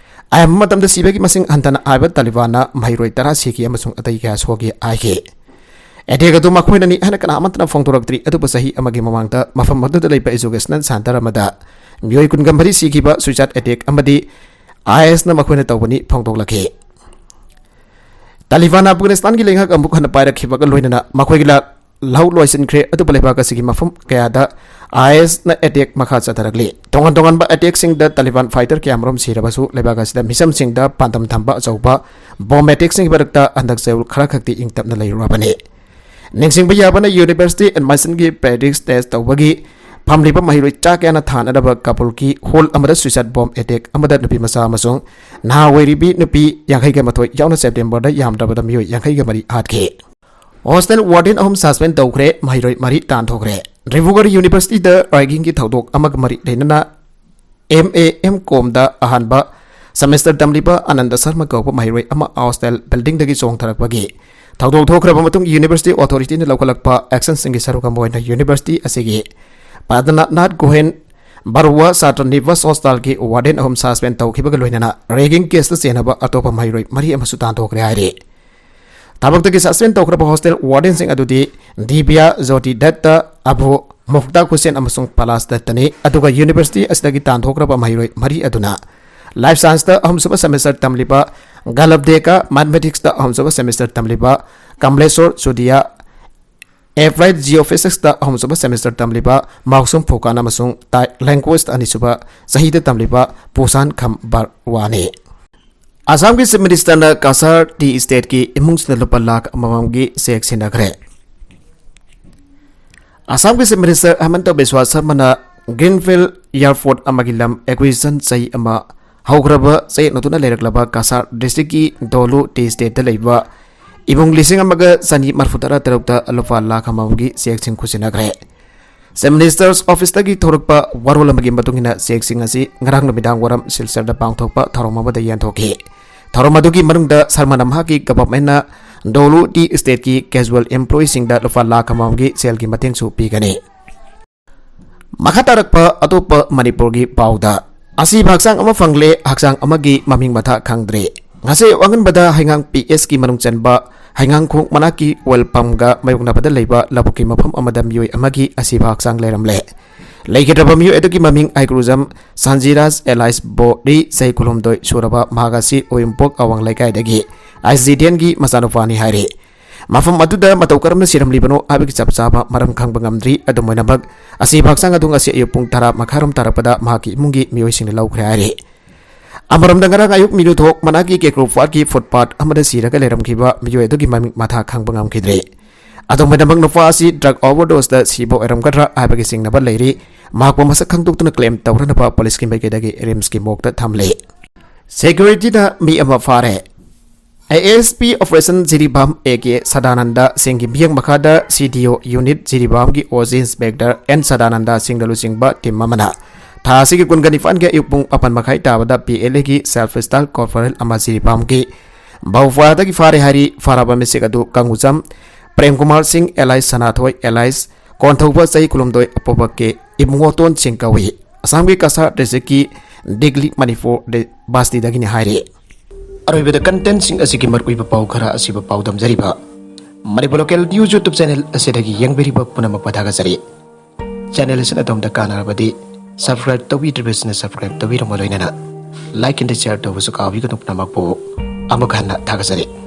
ꯑꯌꯥꯝꯕ ꯃꯇꯝꯗ ꯁꯤꯕꯒꯤ ꯃꯁꯤꯡ ꯍꯟꯊꯅ ꯍꯥꯏꯕ ꯇꯥꯂꯤꯕꯥꯟꯅ ꯃꯍꯩꯔꯣꯏ ꯇꯔꯥ ꯁꯤꯈꯤ ꯑꯃꯁꯨꯡ ꯑꯇꯩ ꯀꯌꯥ ꯁꯣꯛꯈꯤ ꯍꯥꯏꯈꯤ꯫ ꯑꯦꯇꯦꯛ ꯑꯗꯨ ꯃꯈꯣꯏꯅꯅꯤ ꯍꯥꯏꯅ ꯀꯅꯥ ꯑꯃꯠꯇꯅ ꯐꯣꯡꯗꯣꯔꯛꯇ꯭ꯔꯤ, ꯑꯗꯨꯕꯨ ꯆꯍꯤ ꯑꯃꯒꯤ ꯃꯃꯥꯡꯗ ꯃꯐꯝ ꯑꯗꯨꯗ ꯂꯩꯕ ꯑꯦꯖꯨꯀꯦꯁꯅꯦꯜ ꯁꯦꯟꯇꯔ ꯑꯃꯗ ꯃꯤꯑꯣꯏ ꯀꯨꯟꯒ ꯃꯔꯤ ꯁꯤꯈꯤꯕ ꯁꯨꯏꯁꯥꯏꯗ ꯑꯦꯇꯦꯛ ꯑꯃꯗꯤ ꯑꯥꯏ ꯑꯦꯁꯅ ꯃꯈꯣꯏꯅ ꯇꯧꯕꯅꯤ ꯐꯣꯡꯗꯣꯛꯂꯛꯈꯤ꯫ ꯇꯥꯂꯤꯕꯥꯟ ꯑꯐꯒꯥꯅꯤꯁꯇꯥꯟꯒꯤ ꯂꯩꯉꯥꯛ ꯑꯃꯨꯛ ꯍꯟꯅ ꯄꯥꯏꯔꯛꯈꯤꯕꯒ ꯂꯣꯏꯅꯅ ꯃꯈꯣꯏꯒꯤ ꯂꯥ-, ꯂꯧ ꯂꯣꯏꯁꯤꯟꯈ꯭ꯔꯦ, ꯑꯗꯨꯕꯨ ꯂꯩꯕꯥꯛ ꯑꯁꯤꯒꯤ ꯃꯐꯝ ꯀꯌꯥꯗ ꯑꯥꯏ ꯑꯦꯁꯅ ꯑꯦꯇꯦꯛ ꯃꯈꯥ ꯆꯠꯊꯔꯛꯂꯤ꯫ ꯇꯣꯉꯥꯟ ꯇꯣꯉꯥꯟꯕ ꯑꯦꯇꯦꯛꯁꯤꯡꯗ ꯇꯥꯂꯤꯕꯥꯟ ꯐꯥꯏꯇꯔ ꯀꯌꯥꯃꯔꯨꯝ ꯁꯤꯔꯕꯁꯨ, ꯂꯩꯕꯥꯛ ꯑꯁꯤꯗ ꯃꯤꯆꯝꯁꯤꯡꯗ ꯄꯥꯟꯗꯝ ꯊꯝꯕ ꯑꯆꯧꯕ ꯕꯣꯝ ꯑꯦꯇꯦꯛꯁꯤꯡꯒꯤ ꯃꯔꯛꯇ ꯍꯟꯗꯛ ꯆꯌꯣꯜ ꯈꯔ ꯈꯛꯇꯤ ꯏꯪ ꯇꯞꯅ ꯂꯩꯔꯨꯔꯕꯅꯤ꯫ ꯅꯤꯡꯁꯤꯡꯕ ꯌꯥꯕꯅ, ꯌꯨꯅꯤꯚꯔꯁꯤꯇꯤ ꯑꯦꯗꯃꯤꯁꯟꯒꯤ ꯄ꯭ꯔꯦꯛꯇꯤꯁ ꯇꯦꯁ ꯇꯧꯕꯒꯤ ꯐꯝꯂꯤꯕ ꯃꯍꯩꯔꯣꯏ ꯆꯥ ꯀꯌꯥꯅ ꯊꯥꯅꯔꯕ ꯀꯥꯕꯨꯜꯒꯤ ꯍꯣꯜ ꯑꯃꯗ ꯁꯨꯏꯁꯥꯏꯗ ꯕꯣꯝ ꯑꯦꯇꯦꯛ ꯑꯃꯗ ꯅꯨꯄꯤ ꯃꯆꯥ ꯑꯃꯁꯨꯡ ꯅꯍꯥ ꯑꯣꯏꯔꯤꯕꯤ ꯅꯨꯄꯤ ꯌꯥꯡꯈꯩꯒ ꯃꯥꯊꯣꯏ ꯌꯥꯎꯅ ꯁꯦꯞꯇꯦꯝꯕꯔꯗ ꯌꯥꯝꯗ꯭ꯔꯕꯗ ꯃꯤꯑꯣꯏ ꯌꯥꯡꯈꯩꯒ ꯃꯔꯤ ꯍꯥꯠꯈꯤ꯫ ꯍꯣꯁꯇꯦꯜ ꯋꯥꯔꯗꯦꯟ ꯑꯍꯨꯝ ꯁꯁꯄꯦꯟ ꯇꯧꯈ꯭ꯔꯦ, ꯃꯍꯩꯔꯣꯏ ꯃꯔꯤ ꯇꯥꯟꯊꯣꯛꯈ꯭ꯔꯦ꯫ ꯗꯤꯕ꯭ꯔꯨꯒꯔ ꯌꯨꯅꯤꯚꯔꯁꯤꯇꯤꯗ ꯔꯦꯒꯤꯡꯒꯤ ꯊꯧꯗꯣꯛ ꯑꯃꯒ ꯃꯔꯤ ꯂꯩꯅꯅ ꯑꯦꯝ ꯑꯦ ꯑꯦꯝ ꯀꯣꯝꯗ ꯑꯍꯥꯟꯕ ꯁꯦꯃꯦꯁꯇꯔ ꯇꯝꯂꯤꯕ ꯑꯅꯟꯗ ꯁꯔꯃ ꯀꯧꯕ ꯃꯍꯩꯔꯣꯏ ꯑꯃ ꯍꯣꯁꯇꯦꯜ ꯕꯤꯜꯗꯤꯡꯗꯒꯤ ꯆꯣꯡꯊꯔꯛꯄꯒꯤ ꯊꯧꯗꯣꯛ ꯊꯣꯛꯈ꯭ꯔꯕ ꯃꯇꯨꯡ ꯌꯨꯅꯤꯚꯔꯁꯤꯇꯤ ꯑꯣꯊꯣꯔꯤꯇꯤꯅ ꯂꯧꯈꯠꯂꯛꯄ ꯑꯦꯛꯁꯟꯁꯤꯡꯒꯤ ꯁꯔꯨꯛ ꯑꯃ ꯑꯣꯏꯅ ꯌꯨꯅꯤꯚꯔꯁꯤꯇꯤ ꯑꯁꯤꯒꯤ ꯄꯥꯗꯅꯥꯊ ꯒꯣꯍꯦꯟ ꯕꯔꯨꯋꯥ ꯁꯥꯇ꯭ꯔ ꯅꯤꯋꯥꯁ ꯍꯣꯁꯇꯦꯜꯒꯤ ꯋꯥꯔꯗꯦꯟ ꯑꯍꯨꯝ ꯁꯁꯄꯦꯟ ꯇꯧꯈꯤꯕꯒ ꯂꯣꯏꯅꯅ ꯔꯦꯒꯤꯡ ꯀꯦꯁꯇ ꯆꯦꯟꯅꯕ ꯑꯇꯣꯞꯄ ꯃꯍꯩꯔꯣꯏ ꯃꯔꯤ ꯑꯃꯁꯨ ꯇꯥꯟꯊꯣꯛꯈ꯭ꯔꯦ ꯍꯥꯏꯔꯤ꯫ ꯊꯕꯛꯇꯒꯤ ꯁꯁꯄꯦꯟ ꯇꯧꯈ꯭ꯔꯕ ꯍꯣꯁꯇꯦꯜ ꯋꯥꯔꯗꯦꯟꯁꯤꯡ ꯑꯗꯨꯗꯤ ꯗꯤꯕ꯭ꯌꯥ ꯖꯣꯇꯤ ꯗꯠꯇ, ꯑꯕꯨ ꯃꯨꯐꯇꯥ ꯍꯨꯁꯦꯟ ꯑꯃꯁꯨꯡ ꯄꯂꯥꯁ ꯗꯠꯇꯅꯤ꯫ ꯑꯗꯨꯒ ꯌꯨꯅꯤꯚꯔꯁꯤꯇꯤ ꯑꯁꯤꯗꯒꯤ ꯇꯥꯟꯊꯣꯛꯈ꯭ꯔꯕ ꯃꯍꯩꯔꯣꯏ ꯃꯔꯤ ꯑꯗꯨꯅ ꯂꯥꯏꯐ ꯁꯥꯏꯟꯁꯇ ꯑꯍꯨꯝꯁꯨꯕ ꯁꯦꯃꯦꯁꯇꯔ ꯇꯝꯂꯤꯕ ꯒꯂꯕꯗꯦꯀꯥ, ꯃꯦꯊꯃꯦꯇꯤꯛꯁꯇ ꯑꯍꯨꯝꯁꯨꯕ ꯁꯦꯃꯦꯁꯇꯔ ꯇꯝꯂꯤꯕ ꯀꯃꯂꯦꯁꯣꯔ ꯁꯨꯗꯤꯌꯥ, ꯑꯦꯄ꯭ꯂꯥꯏꯗ ꯖꯤꯑꯣꯐꯤꯖꯤꯛꯁꯇ ꯑꯍꯨꯝꯁꯨꯕ ꯁꯦꯃꯦꯁꯇꯔ ꯇꯝꯂꯤꯕ ꯃꯥꯎꯁꯨꯝ ꯐꯨꯀꯥꯟ ꯑꯃꯁꯨꯡ ꯇꯥꯏ ꯂꯦꯡꯒ꯭ꯋꯦꯖꯇ ꯑꯅꯤꯁꯨꯕ ꯆꯍꯤꯗ ꯇꯝꯂꯤꯕ ꯄꯨꯁꯥꯟ ꯈꯝ ꯕꯔꯋꯥꯅꯤ꯫ ꯑꯁꯥꯝꯒꯤ Chief Ministerꯅ ꯀꯁꯥꯔ ꯇꯤ ꯏꯁꯇꯦꯠꯀꯤ ꯏꯃꯨꯡꯁꯤꯡꯗ ꯂꯨꯄꯥ ꯂꯥꯈ ꯑꯃꯃꯝꯒꯤ ꯆꯦꯛ ꯁꯤꯟꯅꯈ꯭ꯔꯦ꯫ ꯑꯁꯥꯝꯒꯤ Chief Minister ꯍꯤꯃꯟꯇ ꯕꯤꯁ꯭ꯋꯥ ꯁꯔꯃꯅ Greenfield Airport ꯑꯃꯒꯤ ꯂꯝ acquisition ꯆꯍꯤ ꯑꯃ ꯍꯧꯈ꯭ꯔꯕ ꯆꯌꯦꯠꯅꯗꯨꯅ ꯂꯩꯔꯛꯂꯕ ꯀꯁꯥꯔ districtꯀꯤ ꯗꯣꯂꯨ ꯇꯤ ꯏꯁꯇꯦꯠꯇ ꯂꯩꯕ ꯏꯃꯨꯡ ꯂꯤꯁꯤꯡ ꯑꯃꯒ ꯆꯅꯤ ꯃꯔꯐꯨ ꯇꯔꯥ ꯇꯔꯨꯛꯇ ꯂꯨꯄꯥ ꯂꯥꯈ ꯑꯃꯃꯝꯒꯤ ꯆꯦꯛꯁꯤꯡ ꯈꯨꯠꯁꯤꯟꯅꯈ꯭ꯔꯦ꯫ Chief Minister's Officeꯇꯒꯤ ꯊꯣꯔꯛꯄ ꯋꯥꯔꯣꯜ ꯑꯃꯒꯤ ꯃꯇꯨꯡ ꯏꯟꯅ ꯆꯦꯛꯁꯤꯡ ꯑꯁꯤ ꯉꯔꯥꯡ ꯅꯨꯃꯤꯗꯥꯡ ꯋꯥꯏꯔꯝ ꯁꯤꯜꯆꯔꯗ ꯄꯥꯡꯊꯣꯛꯄ ꯊꯧꯔꯝ ꯑꯃꯗ ꯌꯦꯟꯊꯣꯛꯈꯤ꯫ ꯊꯧꯔꯝ ꯑꯗꯨꯒꯤ ꯃꯅꯨꯡꯗ ꯁꯔꯃꯅ ꯃꯍꯥꯛꯀꯤ governmentꯅ ꯗꯣꯂꯨ ꯇꯤ ꯏꯁꯇꯦꯠꯀꯤ casual employeeꯁꯤꯡꯗ ꯂꯨꯄꯥ ꯂꯥꯈ ꯑꯃꯃꯝꯒꯤ ꯁꯦꯜꯒꯤ ꯃꯇꯦꯡꯁꯨ ꯄꯤꯒꯅꯤ꯫ ꯃꯈꯥ ꯇꯥꯔꯛꯄ ꯑꯇꯣꯞꯄ ꯃꯅꯤꯄꯨꯔꯒꯤ ꯄꯥꯎꯗ, ꯑꯁꯤꯕ ꯍꯛꯆꯥꯡ ꯑꯃ ꯐꯪꯂꯦ, ꯍꯛꯆꯥꯡ ꯑꯃꯒꯤ ꯃꯃꯤꯡ ꯃꯊꯥ ꯈꯪꯗ꯭ꯔꯦ꯫ ꯉꯁꯤ ꯑꯌꯨꯛ ꯑꯉꯟꯕꯗ ꯍꯩꯉꯥꯡ ꯄꯤ ꯑꯦꯁꯀꯤ ꯃꯅꯨꯡ ꯆꯟꯕ ꯍꯩꯉꯥꯡꯈꯣꯡ ꯃꯅꯥꯛꯀꯤ oil pumpꯒ ꯃꯥꯌꯣꯛꯅꯕꯗ ꯂꯩꯕ ꯂꯧꯕꯨꯛꯀꯤ ꯃꯐꯝ ꯑꯃꯗ ꯃꯤꯑꯣꯏ ꯑꯃꯒꯤ ꯑꯁꯤꯕ ꯍꯛꯆꯥꯡ ꯂꯩꯔꯝꯂꯦ꯫ ꯂꯩꯈꯤꯗ꯭ꯔꯕ ꯃꯤꯑꯣꯏ ꯑꯗꯨꯒꯤ ꯃꯃꯤꯡ ꯍꯩꯀ꯭ꯔꯨꯖꯝ ꯁꯟꯖꯤꯔꯥꯖ alias ꯕꯣꯔꯤ, ꯆꯍꯤ ꯀꯨꯟꯍꯨꯝꯗꯣꯏ ꯁꯨꯔꯕ, ꯃꯍꯥꯛ ꯑꯁꯤ ꯑꯣꯏꯝꯄꯣꯛ ꯑꯋꯥꯡ ꯂꯩꯀꯥꯏꯗꯒꯤ ꯑꯥꯏ ꯖꯤ ꯗꯦꯟꯒꯤ ꯃꯆꯥꯅꯨꯄꯥꯅꯤ ꯍꯥꯏꯔꯤ꯫ ꯃꯐꯝ ꯑꯗꯨꯗ ꯃꯇꯧ ꯀꯔꯝꯅ ꯁꯤꯔꯝꯂꯤꯕꯅꯣ ꯍꯥꯏꯕꯒꯤ ꯆꯞ ꯆꯥꯕ ꯃꯔꯝ ꯈꯪꯕ ꯉꯝꯗ꯭ꯔꯤ꯫ ꯑꯗꯨꯝ ꯑꯣꯏꯅꯃꯛ, ꯑꯁꯤꯕ ꯍꯛꯆꯥꯡ ꯑꯗꯨ ꯉꯁꯤ ꯑꯌꯨꯛ ꯄꯨꯡ ꯇꯔꯥ ꯃꯈꯥꯏꯔꯣꯝ ꯇꯥꯔꯛꯄꯗ ꯃꯍꯥꯛꯀꯤ ꯏꯃꯨꯡꯒꯤ ꯃꯤꯑꯣꯏꯁꯤꯡꯅ ꯂꯧꯈ꯭ꯔꯦ ꯍꯥꯏꯔꯤ꯫ ꯑꯃꯔꯣꯝꯗ, ꯉꯔꯥꯡ ꯑꯌꯨꯛ ꯃꯤꯅꯨꯊꯣꯛ ꯃꯅꯥꯛꯀꯤ ꯀꯦꯀ꯭ꯔꯨ ꯐꯥꯠꯀꯤ ꯐꯨꯠꯄꯥꯠ ꯑꯃꯗ ꯁꯤꯔꯒ ꯂꯩꯔꯝꯈꯤꯕ ꯃꯤꯑꯣꯏ ꯑꯗꯨꯒꯤ ꯃꯃꯤꯡ ꯃꯊꯥ ꯈꯪꯕ ꯉꯝꯈꯤꯗ꯭ꯔꯤ꯫ ꯑꯗꯨꯝ ꯑꯣꯏꯅꯃꯛ, ꯅꯨꯄꯥ ꯑꯁꯤ drug overdoseꯗ ꯁꯤꯕ ꯑꯣꯏꯔꯝꯒꯗ꯭ꯔꯥ ꯍꯥꯏꯕꯒꯤ ꯆꯤꯡꯅꯕ ꯂꯩꯔꯤ꯫ ꯃꯍꯥꯛꯄꯨ ꯃꯁꯛ ꯈꯪꯗꯣꯛꯇꯨꯅ claim ꯇꯧꯔꯅꯕ ꯄꯨꯂꯤꯁꯀꯤ ꯃꯥꯏꯀꯩꯗꯒꯤ ꯔꯤꯝꯁꯀꯤ ꯃꯣꯔꯒꯇ ꯊꯝꯂꯤ꯫ Securityꯅ ꯃꯤ ꯑꯃ ꯐꯥꯔꯦ꯫ A S P Operation Jiribam A K Sadananda ꯁꯤꯡꯒꯤ ꯃꯤꯠꯌꯦꯡ ꯃꯈꯥꯗ ꯁꯤ ꯗꯤ ꯑꯣ unit ꯖꯤꯔꯤꯕꯥꯝꯒꯤ ꯑꯣ ꯖꯤ inspector ꯑꯦꯟ ꯁꯗꯥꯅꯟꯗ ꯁꯤꯡꯅ ꯂꯨꯆꯤꯡꯕ team ꯑꯃꯅ ꯊꯥ ꯑꯁꯤꯒꯤ ꯀꯨꯟꯒ ꯅꯤꯄꯥꯟꯒꯤ ꯑꯌꯨꯛ ꯄꯨꯡ ꯃꯥꯄꯟ ꯃꯈꯥꯏ ꯇꯥꯕꯗ ꯄꯤ ꯑꯦꯜ ꯑꯦꯒꯤ self style corporal ꯑꯃ ꯖꯤꯔꯤꯕꯥꯝꯒꯤ ꯕꯧꯐꯥꯗꯒꯤ ꯐꯥꯔꯦ ꯍꯥꯏꯔꯤ꯫ ꯐꯥꯔꯕ ꯃꯤꯁꯛ ꯑꯗꯨ ꯀꯪꯉꯨꯖꯝ ꯄ꯭ꯔꯦꯝꯀꯨꯃꯥꯔ ꯁꯤꯡ alias ꯁꯅꯥꯊꯣꯏ alias ꯀꯣꯟꯊꯧꯕ ꯆꯍꯤ ꯀꯨꯟꯍꯨꯝꯗꯣꯏ ꯑꯄꯣꯕꯛꯀꯤ ꯏꯕꯨꯡꯉꯣꯇꯣꯟ ꯁꯤꯡ ꯀꯧꯏ꯫ ꯑꯁꯥꯝꯒꯤ ꯀꯁꯥꯔ districtꯀꯤ ꯗꯤꯒꯂꯤ ꯃꯅꯤꯄꯨꯔ ꯗꯤ-, ꯕꯥꯁꯇꯤꯗꯒꯤꯅꯤ ꯍꯥꯏꯔꯤ꯫ ꯑꯔꯣꯏꯕꯗ contentꯁꯤꯡ ꯑꯁꯤꯒꯤ ꯃꯔꯨꯑꯣꯏꯕ ꯄꯥꯎ ꯈꯔ ꯑꯁꯤꯕꯨ ꯄꯥꯎꯗꯝꯖꯔꯤꯕ Manipur Local News YouTube channel ꯑꯁꯤꯗꯒꯤ ꯌꯦꯡꯕꯤꯔꯤꯕ ꯄꯨꯝꯅꯃꯛꯄꯨ ꯊꯥꯒꯠꯆꯔꯤ꯫ Channel ꯑꯁꯤꯅ ꯑꯗꯣꯝꯗ ꯀꯥꯟꯅꯔꯕꯗꯤ subscribe ꯇꯧꯕꯤꯗ꯭ꯔꯤꯕꯁꯤꯡꯅ subscribe ꯇꯧꯕꯤꯔꯝꯕ ꯂꯣꯏꯅꯅ like and share ꯇꯧꯕꯁꯨ ꯀꯥꯎꯕꯤꯒꯅꯨ꯫ ꯄꯨꯝꯅꯃꯛꯄꯨ ꯑꯃꯨꯛ ꯍꯟꯅ ꯊꯥꯒꯠꯆꯔꯤ꯫